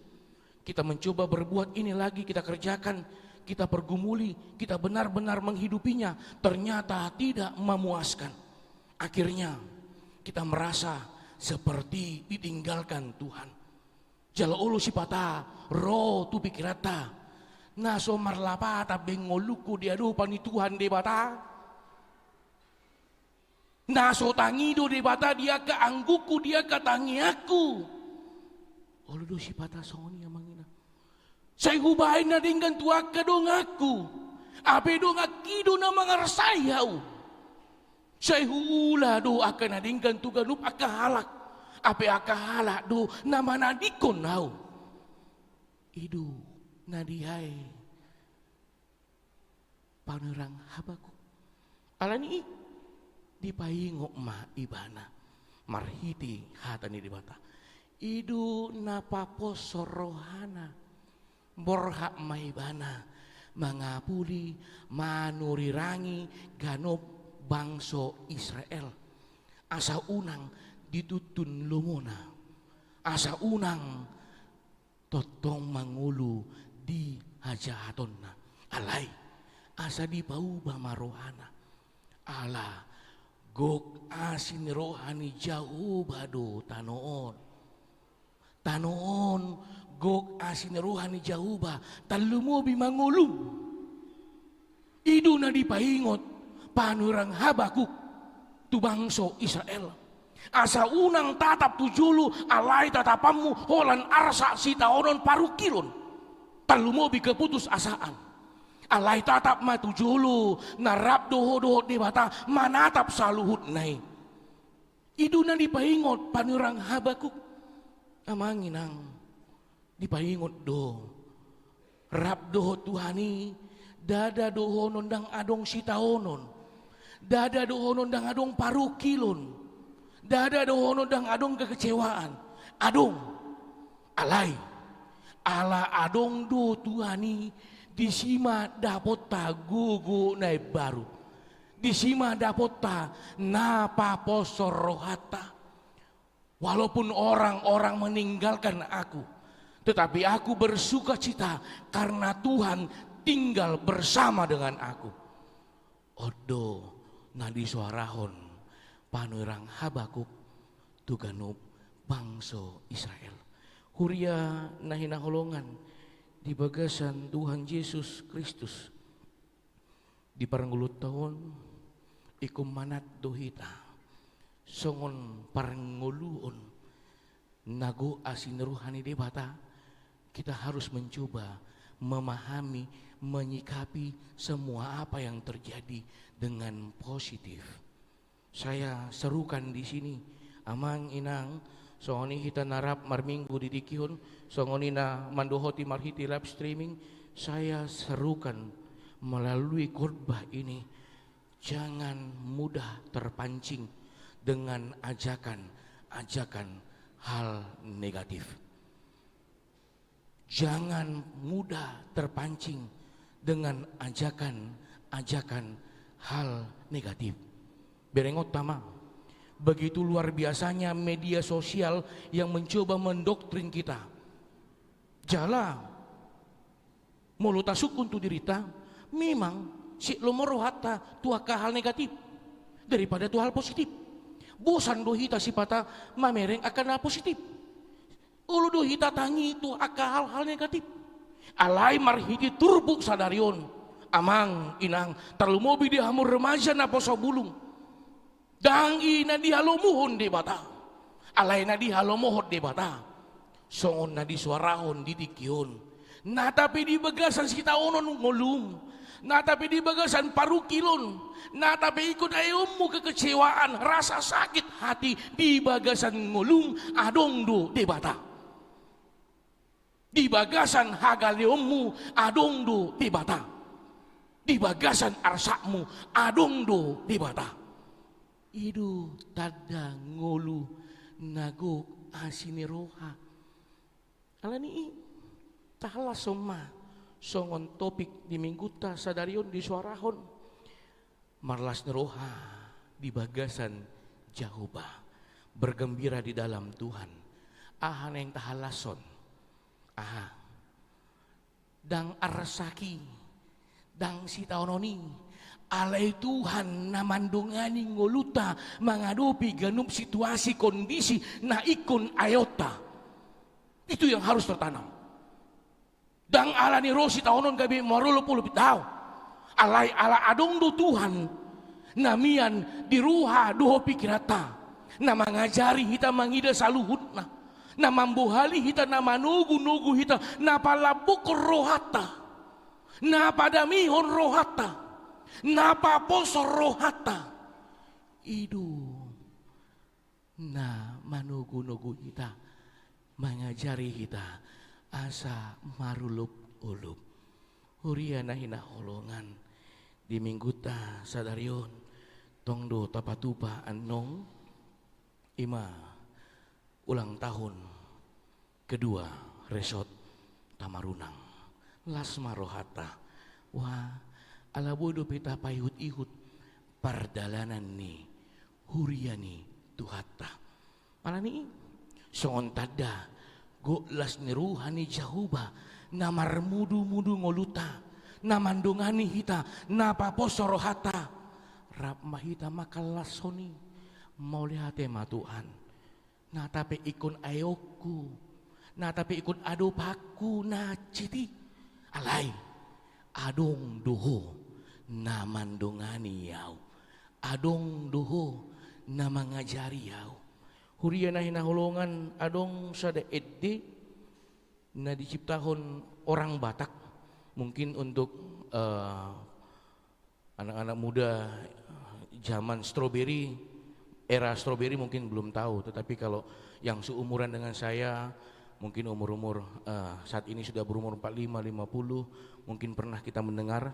Kita mencoba berbuat ini lagi, kita kerjakan, kita pergumuli, kita benar-benar menghidupinya, ternyata tidak memuaskan. Akhirnya, kita merasa seperti ditinggalkan Tuhan. Jala olo sipata ro tu pikiranta, na so marlapatan be ngolungku di adopan ni Tuhan Debata? Na so tangi do Debata di angka anggukku, di angka tangiangku? Olo do sipata songon i, amang inang. Sai hubaen na denggan tu angka donganku, hape donganki do na mangarsai ahu. Sai huula do angka na denggan tu ganup angka halak, hape angka halak do na manadingkon ahu. I do na dihai panurirang Habakuk. Alani i, dipaingot ma ibana marhite hata ni Debata. I do na paposhon rohana. Borhat ma ibana mangapuli, manurirangi ganup bangso Israel, asa unang dituntun lomona, asa unang tongtong mangolu di hajahatonna. Alai, asa dipauba ma rohana. Ala gok asi ni roha ni Jahowa do tano on. Tano on gok asi ni roha ni Jahowa, tarlumobi mangolum. I do na dipaingot panurirang Habakuk tu bangso Israel, asa unang tatap tu jolo, alai tatapanmu holan arsak sitaonon parungkilon, tarlumobi keputusasaan. Alai tatap ma tu jolo, na rap do ho dohot Debata manatap saluhutna i. I do na dipaingot panurirang Habakuk. Amang inang, dipaingot do, rap dohot Tuhan i, ndada dohonon ndang adong sitaonon, ndada dohonon ndang adong parungkilon, ndada dohonon ndang adong kekecewaan. Adong. Alai, ala adong do Tuhan i, disi ma dapotta gogo na imbaru. Disi ma dapotta na paposhon rohanta. Walaupun orang-orang meninggalkan aku, tetapi aku bersukacita karena Tuhan tinggal bersama dengan aku. On do na disoarahon panurirang Habakuk tu ganup bangso Israel. Huria na hinaholongan di bagasan Tuhan Jesus Kristus, di parngoluonta on, ingkon manat do hita songon parngoluon na gok asi ni roha ni Debata. Kita harus mencoba memahami, menyikapi semua apa yang terjadi dengan positif. Saya serukan di sini, amang inang, songon i hita na rap marminggu di tingki on, songon i na mandohoti marhite live streaming, saya serukan melalui khotbah ini, jangan mudah terpancing dengan ajakan-ajakan hal negatif. Jangan mudah terpancing dengan ajakan-ajakan hal negatif. Berengonta ma, begitu luar biasanya media sosial yang mencoba mendoktrin kita. Jala, molo tasungkun tu dirinta, memang Sik lomo rohanta tu angka hal negatif daripada tu hal positif. Bosan do hita sipata mamereng angka na positif. Olo do hita tangi tu angka hal-hal negatif. Alai marhite turpuk sadari on, amang, inang, tarlumobi di hamu remaja naposo bulung. Ndang i na dihalomohon Debata. Alai na dihalomohon Debata songon na disuarahon di tingki on. Na tape di bagasan sitaonon ngolum, na tape di bagasan parungkilon, na tape ingkon aeonmu kekecewaan, rasa sakit hati di bagasan ngolum, adong do Debata. Di bagasan hagaleonmu adong do Debata. Di bagasan arsakmu adong do Debata. I do tanda ngolu na gok asi ni roha. Alani i, tahalashon ma songon topik di minggunta sadari on disuarahon. Marlas ni roha di bagasan Jahowa, bergembira di dalam Tuhan. Aha naeng tahalashon? Aha? Ndang arsak i, ndang sitaonon i, alai Tuhan na mandongani ngolunta mangadopi ganup situasi kondisi na ingkon aeonta. Itu yang harus tertanam. Ndang ala ni ro sitaonon gabe marolopolop, daong. Alai ala adong do Tuhan na mian di roha dohot pikiranta, na mangajari hita mangida saluhutna, na mambohali hita, na manogunogu hita, na palambukkon rohanta, na padamihon rohanta, na paposo rohanta. I do na manogunogu hita, mangajari hita asa marolopolop. Huria na hinaholongan, di minggunta sadari on tong do tapatupa annon, i ma ulang tahun kedua Resort Tamarunang. Las ma rohanta. Wah, ala boi dope tapaihutihut pardalanan ni huria ni Tuhanta. Alani i, songon tanda gok las ni roha ni Jahowa na marmudumudu ngolunta, na mandongani hita, na paposo rohanta, rap ma hita manghalashon i. Mauliate ma Tuhan. Na tape ingkon aeonku, na tape ingkon adopanku na hansit i, alai adong do Ho na mandongani ahu, adong do Ho na mangajari ahu. Huria na hinaholongan, adong sada ende na diciptahon orang Batak, mungkin untuk, eh, anak-anak muda zaman strawberry, era strawberry mungkin belum tahu, tetapi kalau yang seumuran dengan saya, mungkin umur-umur, eh, saat ini sudah berumur empat lima, lima puluh, mungkin pernah kita mendengar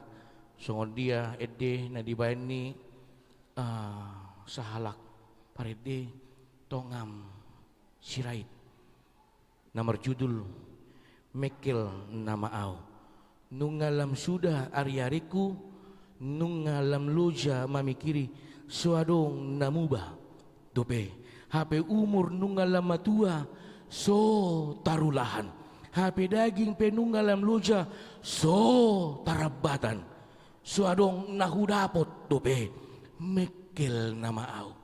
songon dia ende na dibaen ni, eh, sahalak parende Tongam Sirait na marjudul Mengkel nama au. Nunga lam suda ariarikku, nunga lam loja mamikiri, so adong na muba dope. Hape umur nunga lam matua, so tarulahan. Hape daging pe nunga lam loja, so tarambatan. So adong na hudapot dope. Mengkel nama au.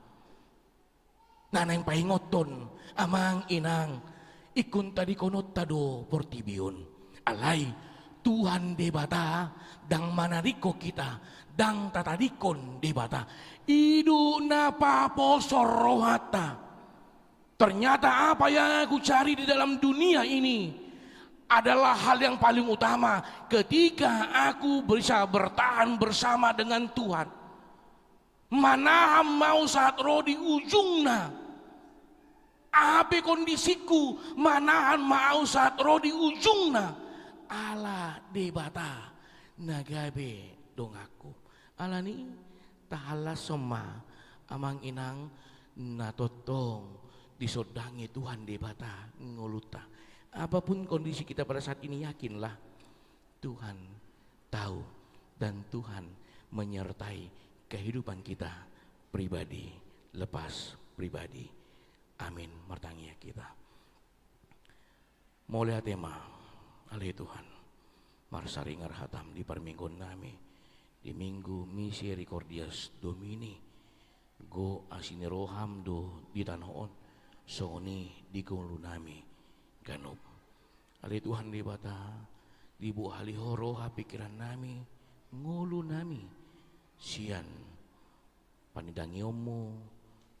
Na naeng paingothon, amang inang, ingkon tadingkononta do portibi on. Alai Tuhan Debata ndang manadingkon hita, ndang tatadingkon Debata. I do na paposo rohanta. Ternyata apa yang aku cari di dalam dunia ini adalah hal yang paling utama ketika aku bisa bertahan bersama dengan Tuhan. Manahan ma au sahat ro di ujungna. Aha pe kondisingku, manahan ma au sahat ro di ujungna. Ala Debata na gabe donganku. Alani i, tahalashon ma, amang inang, na tongtong disondangi Tuhan Debata ngolunta. Apapun kondisi kita pada saat ini, yakinlah Tuhan tahu dan Tuhan menyertai kehidupan kita pribadi lepas pribadi. Amin. Martangiang hita. Mauliate ma, ale Tuhan, marsaringar hataM di parmingguon nami, di Minggu Misericordias Domini, gok asi ni roham do di tano on, songon i di ngolunami ganup. Ale Tuhan Debata, dibohali Ho roha pingkirannami, ngolunami, sian panidangionmu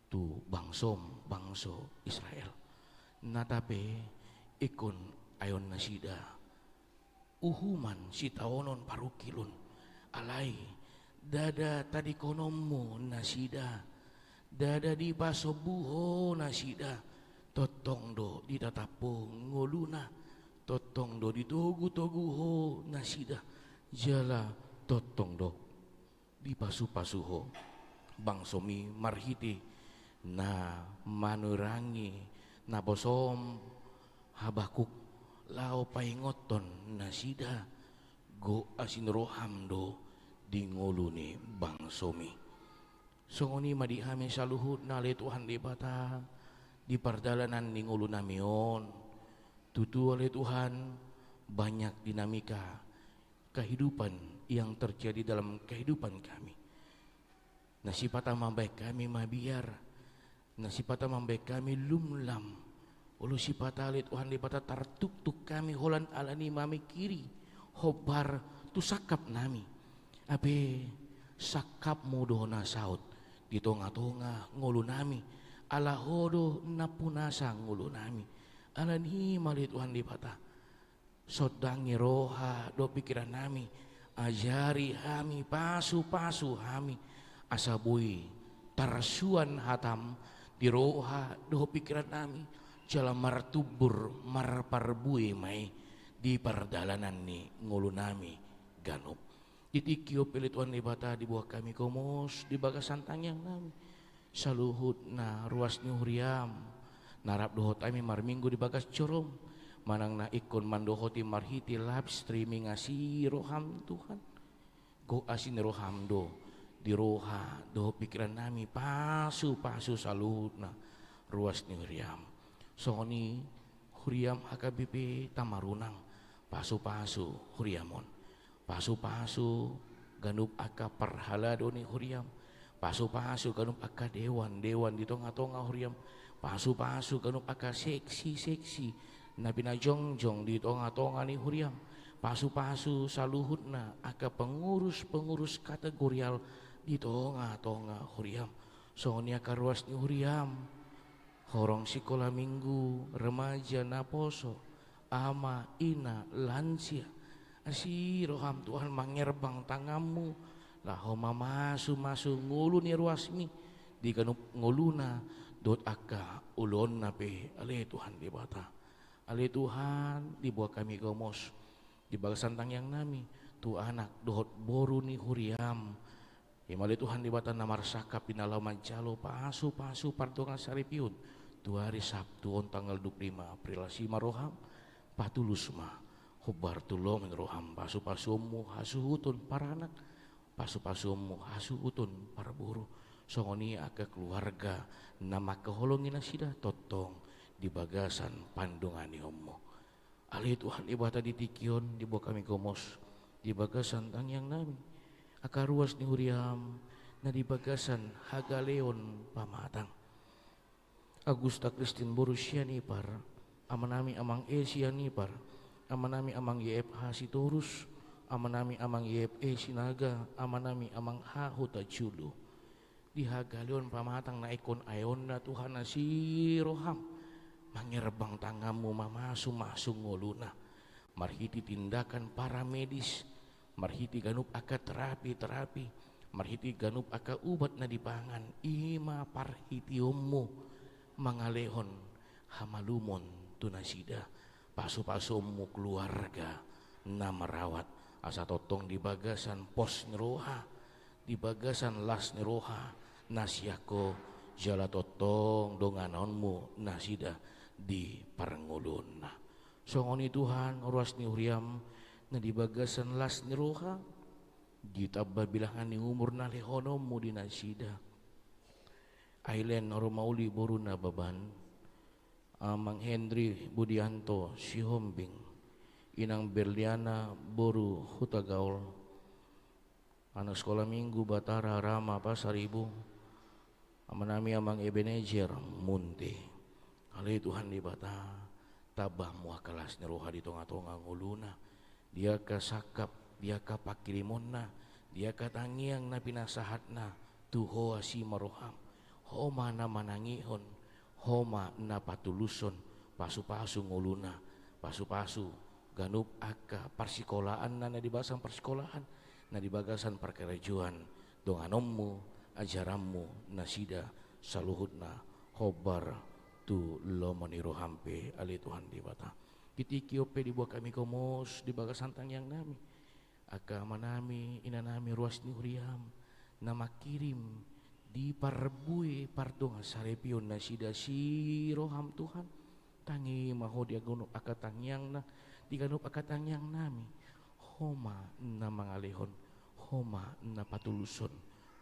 tu bangsom, bangso Israel. Nata pe ingkon aeon nasida uhuman, sitaonon, parungkilon. Alai ndada tadingkononmu nasida, ndada dipasombu Ho nasida, tongtong do ditatap Ho ngoluna, tongtong do ditogutogu Ho nasida, jala tongtong do dipasupasu Ho bangsomi marhite na manurangi naposom Habakuk, laho paingothon nasida, gok asi ni roham do di ngolu ni bangsomi. Songon i ma di hami saluhutna, ale Tuhan Debata, di pardalanan ni ngolunami on. Tutu, ale Tuhan, banyak dinamika kehidupan yang terjadi dalam kehidupan kami. Na sipata mambahen hami mabiar, na sipata mambahen hami lumlam. Olo sipata, ale Tuhan Debata, tartuktuk hami holan ala ni mamingkiri hombar tu sangkapnami. Hape sangkapmu do na saut di tongatonga ngolunami, ala Ho do nampunasa ngolunami. Ala ni i ma, ale Tuhan Debata, sondangi roha dohot pingkirannami, ajari hami, pasupasu hami, asa boi tarsuan hatam di roha dohot pingkirannami, jala martumbur marparbue ma i di pardalanan ni ngolunami ganup. Di tingki on pe, ale Tuhan Debata, diboan hami gomos di bagasan tangiangnami saluhutna ruas ni huriam, na rap dohot hami marminggu di bagas jorom, manang na ingkon mandohoti marhite live streaming asi roham, Tuhan. Gok asi ni roham do di roha dohot pingkirannami, pasupasu saluhutna ruas ni huriam. Songon i huriam H K B P Tamarunang, pasupasu huriam on. Pasupasu ganup angka parhalado ni huriam. Pasupasu ganup angka dewan-dewan di tongatonga huriam. Pasupasu ganup angka seksi-seksi na pinajongjong di tongatonga ni huriam. Pasupasu saluhutna angka pengurus-pengurus kategorial di tongatonga huriam. Songon i angka ruas ni huriam, horong sikola minggu, remaja, naposo, ama, ina, lansia. Asi roham, Tuhan, mangerbang tanganmu laho mamasumasu ngolu ni ruasmi di ganup ngoluna dohot angka ulaonna pe, ale Tuhan Debata. Ale Tuhan, diboan hami gomos di bagasan tangiangnami tu anak dohot boru ni huriam. I ma, ale Tuhan Debata, na marsangkap di na laho manjalo pasupasu pardongansaripeon tu ari Sabtu on tanggal dua puluh lima April. Asi ma roham, patulus ma hombar tu lomo ni roham pasupasuonmu hasuhuton paranak, pasupasuonmu hasuhuton parboru, songon i angka keluarga na mangkaholongi nasida tongtong di bagasan pandonganionmu. Ale Tuhan Debata, di tingki on diboan hami gomos di bagasan tangiangnami angka ruas ni huriam na di bagasan hagaleon pamatang. Agusta Kristin boru Sianipar, amanami Amang E Sianipar, amanami Amang Y F H Sitorus, amanami Amang Y F E Sinaga, amanami Amang H Hutajulu. Di hagaleon pamatang na ingkon aeonna, Tuhan, asi roham, mangerbang tanganmu mamasumasu ngoluna marhite tindakan paramedis, marhite ganup angka terapi-terapi, marhite ganup angka ubat na dipangan, i ma parhiteonmu mangalehon hamalumon tu nasida. Pasupasuonmu keluarga na marawat, asa tongtong di bagasan pos ni roha, di bagasan las ni roha na sian Ho, jala tongtong donganonmu nasida di parngoluonna. Songon i, Tuhan, ruas ni huriam na di bagasan las ni roha, ditamba bilangan ni umur na lehononmu di nasida. Ailen Romauli boru Nababan, Amang Henry Budianto Sihombing, Inang Berliana boru Hutagaol, Anak Sekolah Minggu Batara Rama Pasaribu, amanami Amang Ebenezer Munte. Ale Tuhan Debata, tamba Hamu angka las ni roha di tonga-tonga ngoluna, di angka sangkap, di angka pangkirimonna, di angka tangiang na pinasahatna tu Ho asi ma roham. Ho ma na manangihon, Ho ma na patulushon, pasu-pasu ngoluna, pasu-pasu ganup angka parsikolaanna, na di bagasan parsikolahan, na di bagasan parkarejoan, donganonmu, ajaranmu, nasida saluhutna hombar tu lomo ni roham pe, ale Tuhan Debata. Di tingki on pe diboan hami gomos di bagasan tangiangnami angka amanami, inanami ruas ni huriam, na mangkirim di parbue pardongan saripeon nasida si roham Tuhan. Tangi ma Ho di ganup angka tangiangna, di ganup angka tangiangnami. Ho ma na mangalehon, Ho ma na patulushon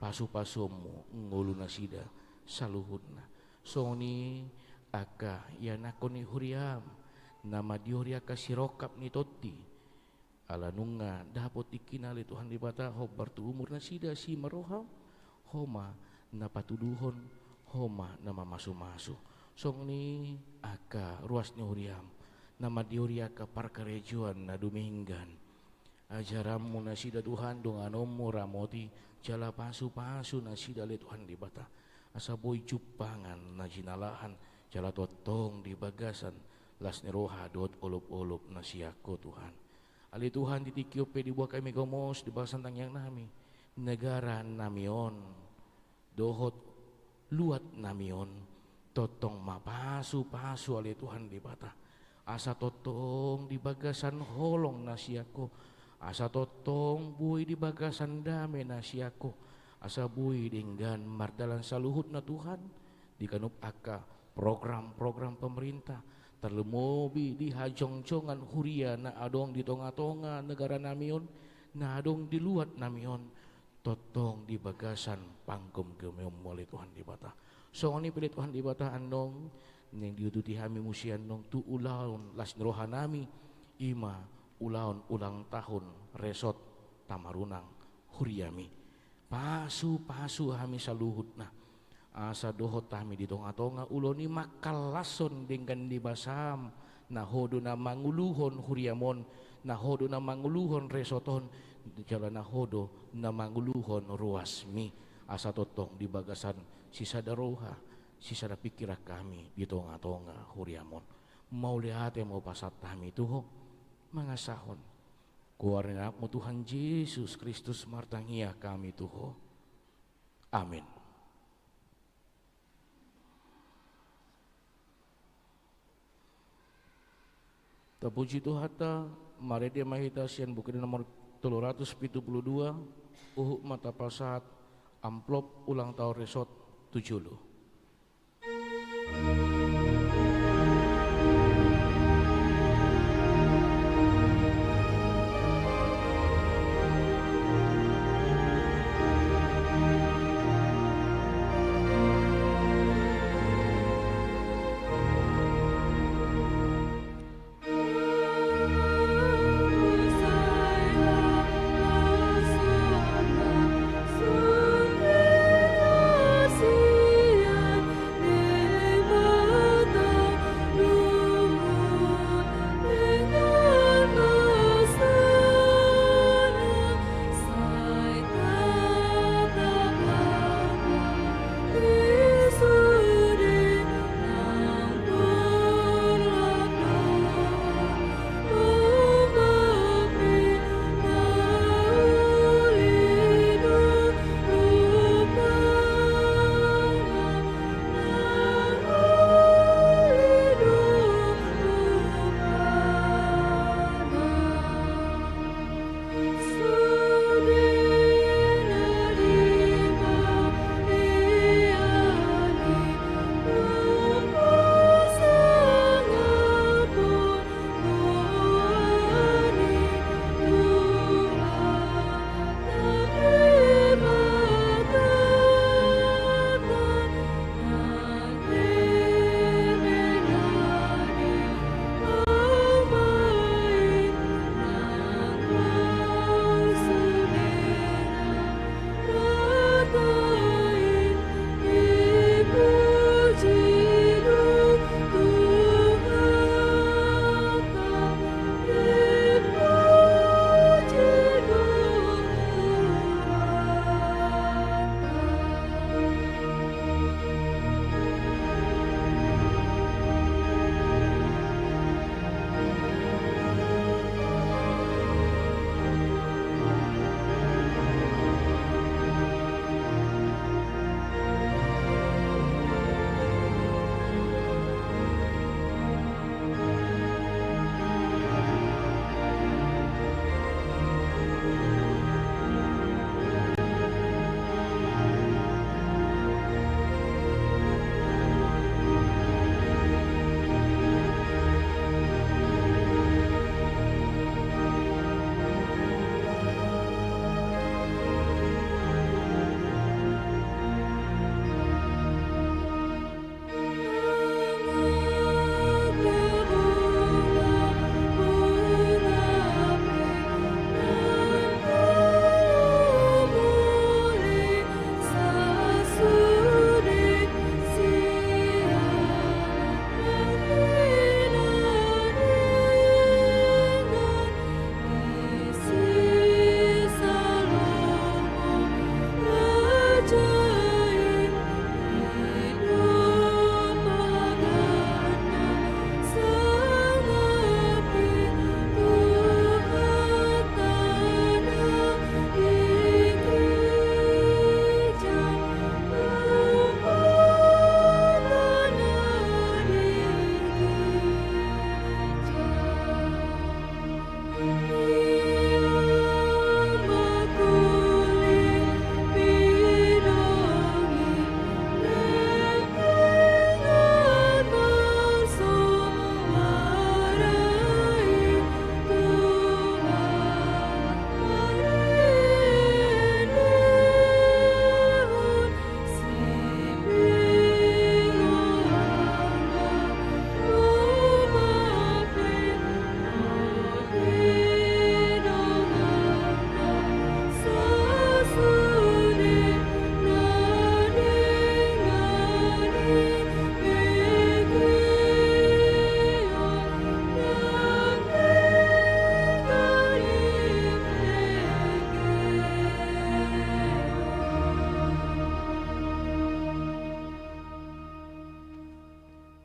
pasu-pasuonmu ngolu nasida saluhutna. Songon i angka ianakhon ni huriam, na mandiori angka sirongkap ni tondi, ala nunga dapot tingkina ale Tuhan Debata hombar tu umur nasida si ma roham. Ho ma na patuduhon, Ho ma na mamasu-masu. Songon i angka ruas ni huriam, na mandiori angka parkarejoan na dumenggan. Ajaranmu nasida Tuhan, donganonmu ramoti, jala pasu-pasu nasida ale Tuhan Debata, asa boi jumpangan na jinalahan, jala tongtong di bagasan las ni roha dohot olop-olop na sian Ho Tuhan. Ale Tuhan, di tingki on pe diboan hami gomos di bagasan tangiangnami, negara nami on dohot luat nami on, tongtong ma pasu-pasu ale Tuhan Debata, asa tongtong di bagasan holong na sian Ho, asa tongtong boi di bagasan dame na sian Ho, asa boi denggan mardalan saluhutna Tuhan, di ganup angka program-program pemerintah, tarlumobi di hajongjongan huria na adong di tonga-tonga negara nami on, na adong di luat nami on, tongtong di bagasan panggomgomionmu ale Tuhan Debata. Songon i pe ale Tuhan Debata, annon naeng diuduti hami muse annon tu ulaon las ni rohanami, i ma ulaon ulang tahun Resort Tamarunang huriami. Pasu-pasu hami saluhutna, asa dohot hami di tonga-tonga ulaon i mangkallashon denggan ni basam, na Ho do na manguluhon huriam on, na Ho do na manguluhon resort on, jala na Ho do na manguluhon ruasmi, asa tongtong di bagasan sisada roha, sisada pingkiran hami di tonga-tonga huriam on. Mauliate ma hupasahat hami tu Ho, mangasahon goar ni AnakMu Tuhan Jesus Kristus martangiang hami tu Ho. Amin. Tapuji Tuhanta, marende ma hita sian buku ende nomor tolu ratus pitu pulu dua, huhut ma tapasahat amplop ulang tahun resort tu jolo.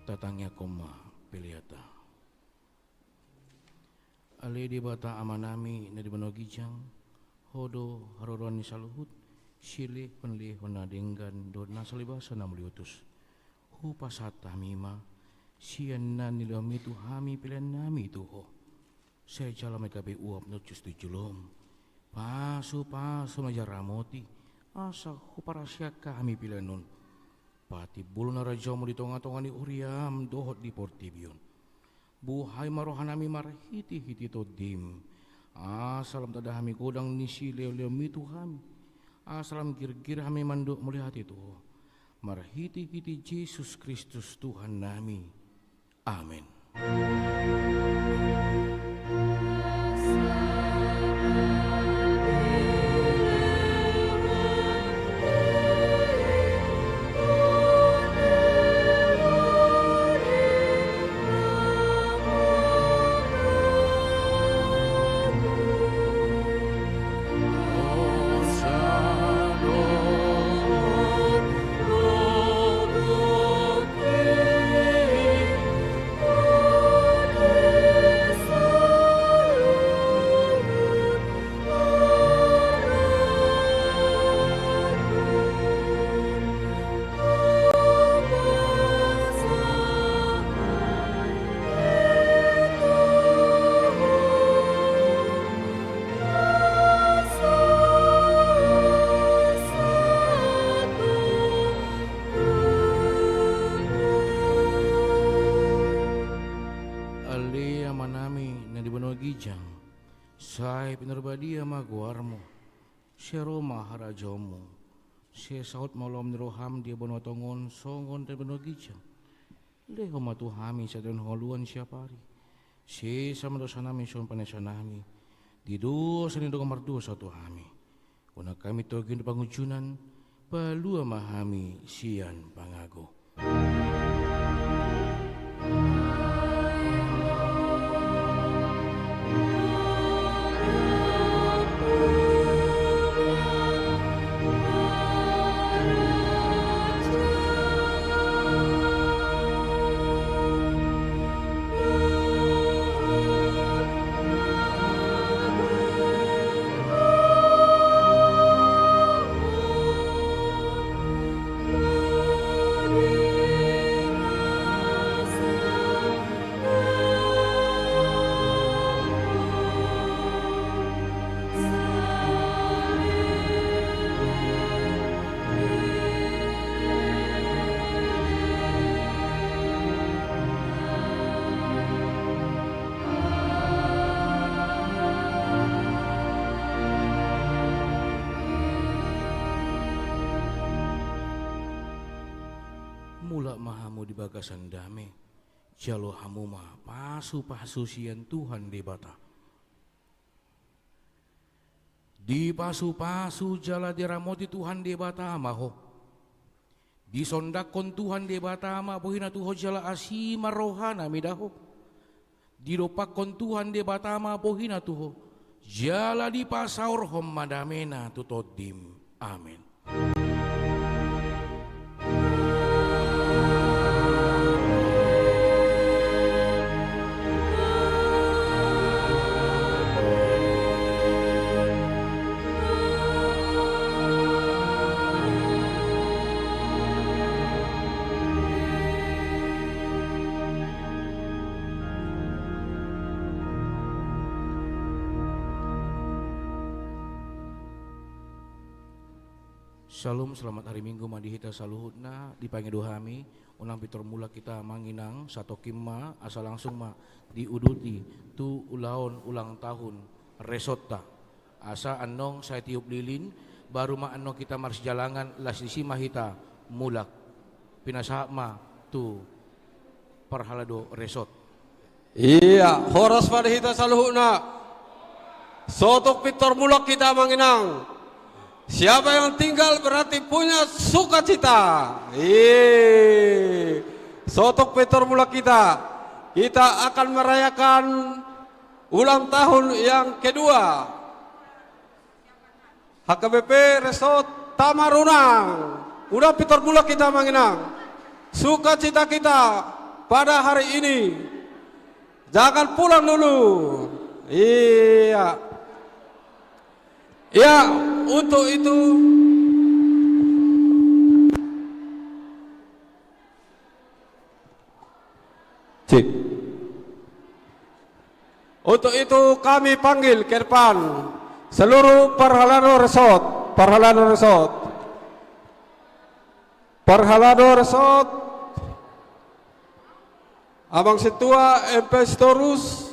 Tatangiangkon ma peleanta. Ale Debata Amanami na di banua ginjang, Ho do haroroan ni saluhut, silehonlehon na denggan dohot na saleleng basa na mauliutus. Hupasahat hami ma, sian na nilehonMi tu hami peleannami tu Ho. Sai jalo ma i gabe uap na hushus tu joloM. Pasupasu ma i jala ramoti, asa huparsiajar hami pelean on. Patimbulhon harajaonMu di tongatonga ni huriaM dohot di portibi on. Buhai ma rohanami marhitehite TondiM, asa lam tanda hami godang ni silehonlehonMi tu hami, asa lam girgir hami mandok mauliate tu Ho. Marhitehite Jesus Kristus Tuhannami. Amen. Ale Amanami na di banua ginjang, sai pinarbadia ma goarMu. Sai ro ma harajaonMu. Sai saut ma ulaon ni rohaM di banua tonga on songon na di banua ginjang. Lehon ma tu hami sadari on hangoluan siapari. Sesa ma dosanami songon panesanami di dosa ni na mardosa tu hami. Unang hami togihon tu pangunjunan, palua ma hami sian pangago. Mulak ma hamu di bagasan dame, jalo hamu ma pasupasu sian Tuhan Debata. Dipasupasu jala diramoti Tuhan Debata ma ho. Disondangkon Tuhan Debata ma bohiNa tu ho jala asi ma rohaNa mida ho. Didompakkon Tuhan Debata ma bohiNa tu ho, jala dipasaorhon ma dameNa tu tondim. Amen. Syalom, selamat hari Minggu ma di hita saluhutna. Dipangido hami, unang pintor mulak hita manginang, satongkin ma, asa langsung ma diuduti tu ulaon ulang tahun resortta. Asa annon sai tiup lilin, baru ma annon hita marsijalangan, laos disi ma hita mulak. Pinasahat ma tu parhalado resort. Ia, horas ma di hita saluhutna. Sotung pintor mulak hita manginang. Siapa yang tinggal berarti punya sukacita. Ih, sotung pintor mulak hita. Kita akan merayakan ulang tahun yang kedua. H K B P Resort Tamarunang. Unang pintor mulak hita manginang. Sukacita kita pada hari ini. Jangan pulang dulu. Iya. Ya, untuk itu. Cek. Untuk itu kami panggil ke depan seluruh parhalado resort, parhalado resort. Parhalado resort. Amang Sintua M P Sitorus,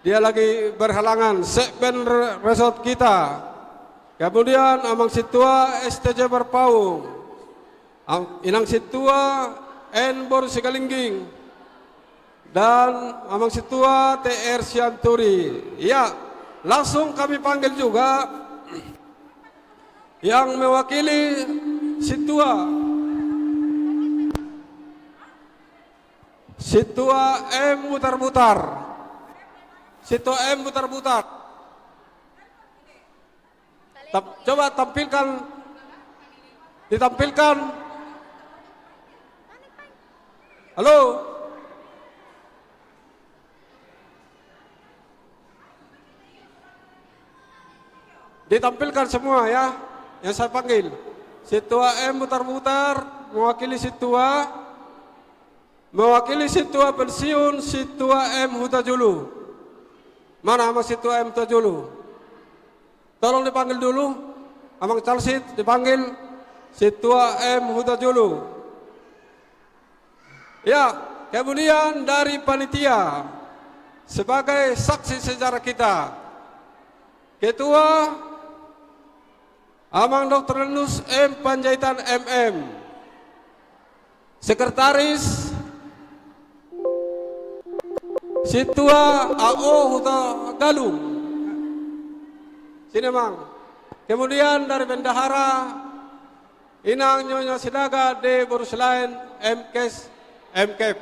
dia lagi berhalangan, sekben re-, resort kita. Kemudian Amang Sintua S T J Berpaung, Am-, Inang Sintua N Boru Sigalingging, dan Amang Sintua T R Sianturi. Ya, langsung kami panggil juga yang mewakili Sintua. Sintua M Butar-Butar. Sintua M Butar-Butar. Tam-, coba tampilkan. Ditampilkan. Halo? Ditampilkan semua ya, yang saya panggil. Sintua M Butar-Butar, mewakili Sintua. Mewakili Sintua pensiun, Sintua M Hutajulu. Mana Amang Sintua M Hutajulu? Tolong dipanggil dulu. Amang Calsit dipanggil. Sintua M Hutajulu. Ya, kemudian dari panitia sebagai saksi sejarah kita. Ketua Amang Doktor Nus M Panjaitan M M. Sekretaris Sintua A O Hutagalung. Sini, Mang. Kemudian dari bendahara, Inang Nyonya Sidaga D Boru Silaen M Kes M Kep.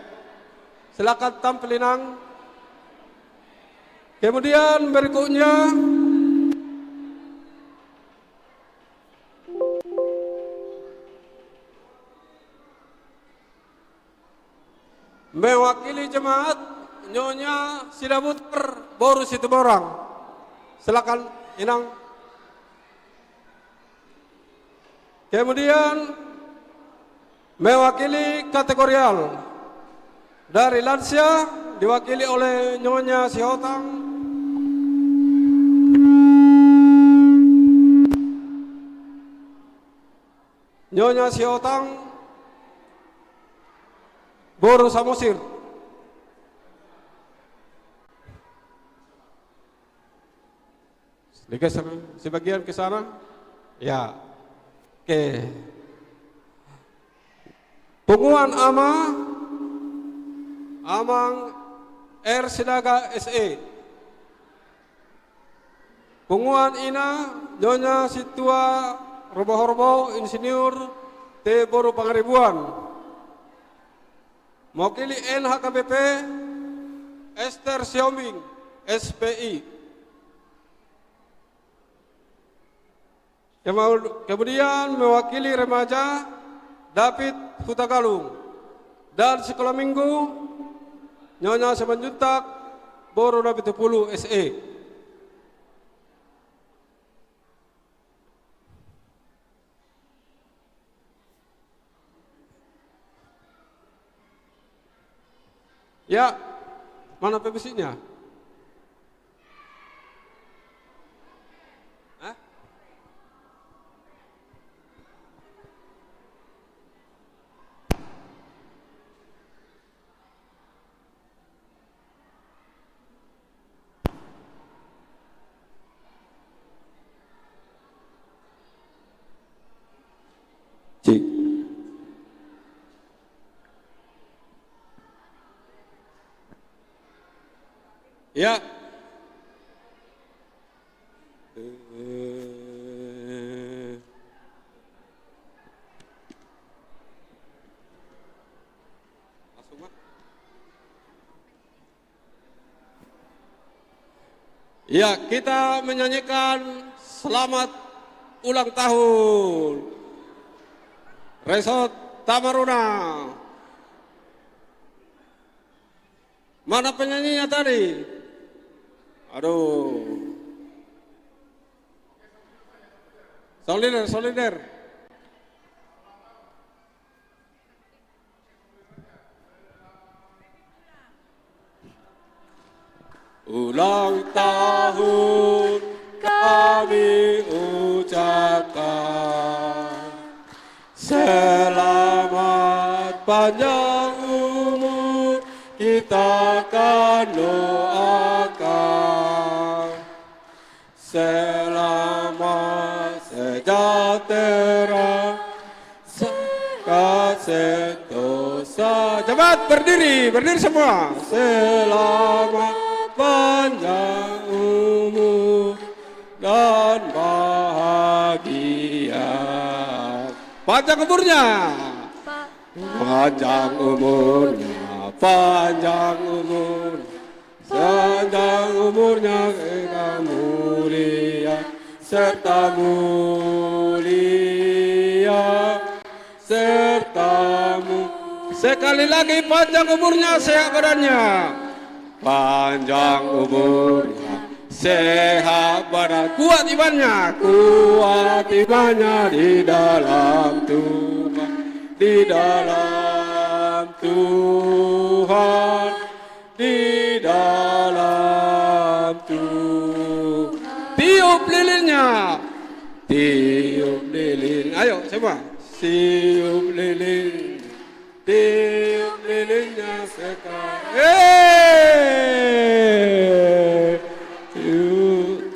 Silakan tampil, Inang. Kemudian berikutnya, mewakili jemaat, Nyonya Sidabutar Boru Situmorang. Silakan, Inang. Kemudian, mewakili kategorial dari lansia, diwakili oleh Nyonya Sihotang. Nyonya Sihotang, Boru Samosir. Digeser sebagian ke sana. Ya. Oke. Punguan Ama, Amang R Silaga S E. Punguan Ina, Nyonya Sintua Robohorbo Insinyur T Boru Pangaribuan. Mewakili N H K B P, Ester Sihombing, S P I. Kemau-, kemudian mewakili remaja, David Hutagalung. Dan sekolah minggu, Nyonya Simanjuntak, Boru David Tupulu, S E. Ya, mana pebisitnya? Hah? Cik. Ya. Eh. Langsung, Mak. Ya, kita menyanyikan selamat ulang tahun Resort Tamaruna. Mana penyanyinya tadi? Aduh. Solider, solider. Ulang tahun kami ucapkan, selamat panjang umur kita kan doakan. Selamat sejahtera, sehat sentosa. Cepat berdiri, berdiri semua. Selamat panjang umur dan bahagia. Panjang umurnya. Panjang umurnya, panjang umurnya. Panjang umurnya, sehat mulia serta mulia serta mu-, sekali lagi, panjang umurnya, sehat badannya. Panjang umurnya, sehat badan, kuat imannya, kuat imannya di dalam Tuhan, di dalam Tuhan. Di dalam Tuhan. Tiup lilinnya. Tiup lilin. Ayo, coba. Tiup lilin. Tiup lilinnya sekarang. Eh. Tiup.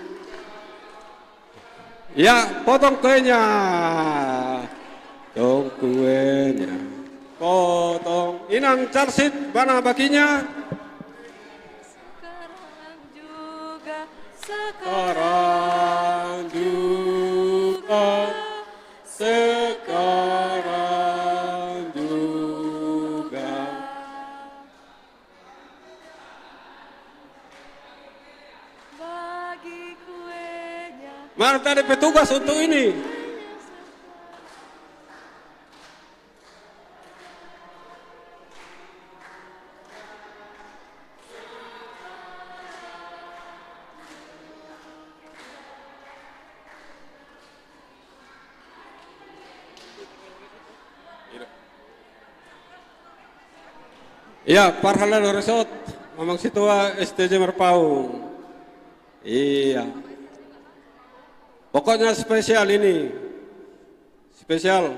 Ya, potong kuenya. Potong kuenya. Potong. Inang Carsit, mana bakinya? Sekarang juga, sekarang juga, sekarang juga. Bagi kuenya. Mana tadi petugas untuk ini? Iya, parhalado resort, Amang Situa S T J Marpaung. Iya. Pokoknya spesial ini. Spesial.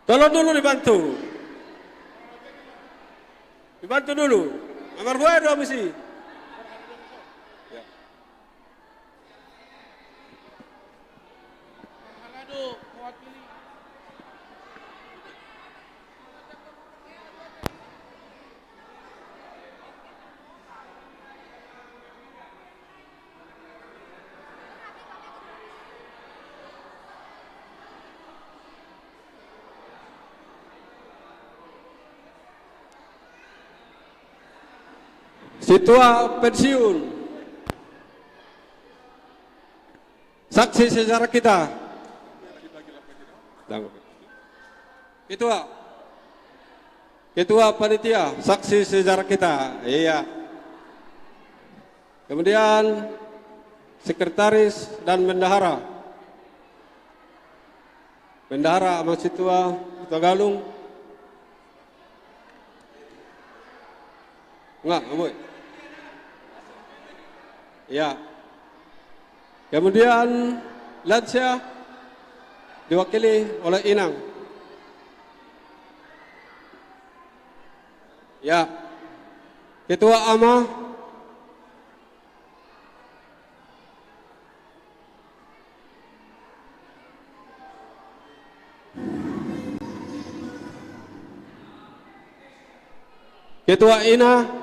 Tolong dulu dibantu. Dibantu dulu. Nomor dua, dua misi. Ya. Situa pensiun. Saksi sejarah kita. Ketua. Ketua panitia, saksi sejarah kita. Iya. Kemudian sekretaris dan bendahara. Bendahara, Amang Situa, Situa Galung. Enggak, Amang. Ya. Kemudian lansia diwakili oleh Inang. Ya. Ketua Ama. Ketua Ina.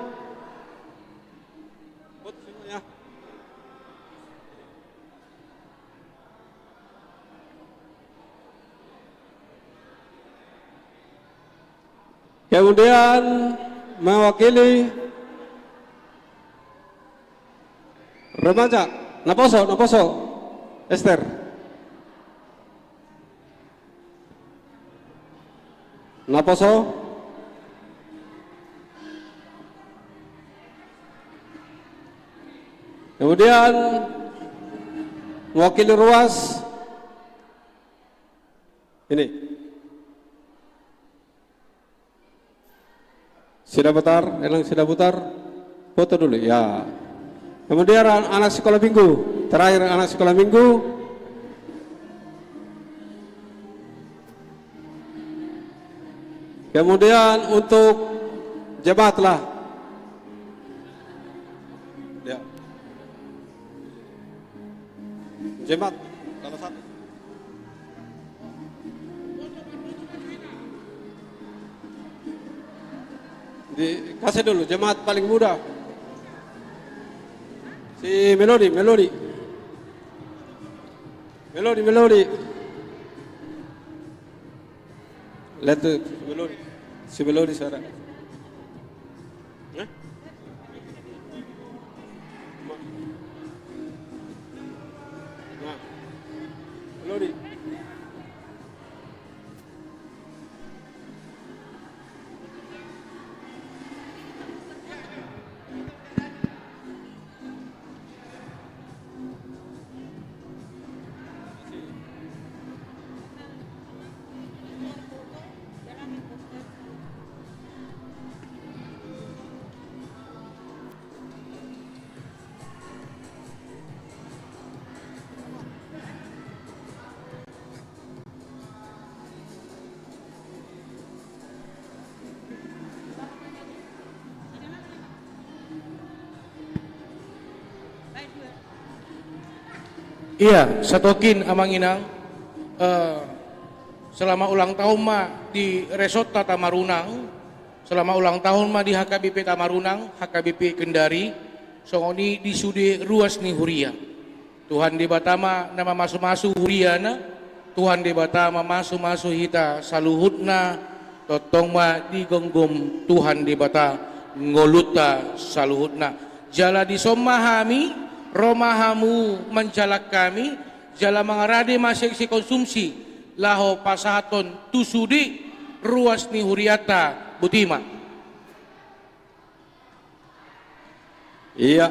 Kemudian mewakili Remaja, naposo, naposo. Ester. Naposo. Kemudian mewakili ruas. Ini. Sidabutar, Elang Sidabutar. Foto dulu, ya. Kemudian an-, anak sekolah minggu. Terakhir anak sekolah minggu. Kemudian untuk jemaat lah. Ya. Jemaat, salah satu. Dikasih dulu, jemaat paling muda. Si Melodi, Melodi. Melodi, Melodi. Lihat tuh, si Melodi. Si Melodi suara. Hah? Nah. Melodi. Iya, satokin Amang Inang, eh, selamat ulang tahun ma di resort Tamarunang, selamat ulang tahun ma di H K B P Tamarunang, H K B P Kendari, songon i di sude ruas ni huria. Tuhan Debata ma na mamasumasu huriana, Tuhan Debata mamasumasu hita saluhutna, tongtong ma digomgom Tuhan Debata ngolunta saluhutna. Jala dison ma hami, ro ma hamu manjalang hami, jala mangarade ma seksi konsumsi, laho pasahathon tu sude ruas ni hurianta, botima. Iya,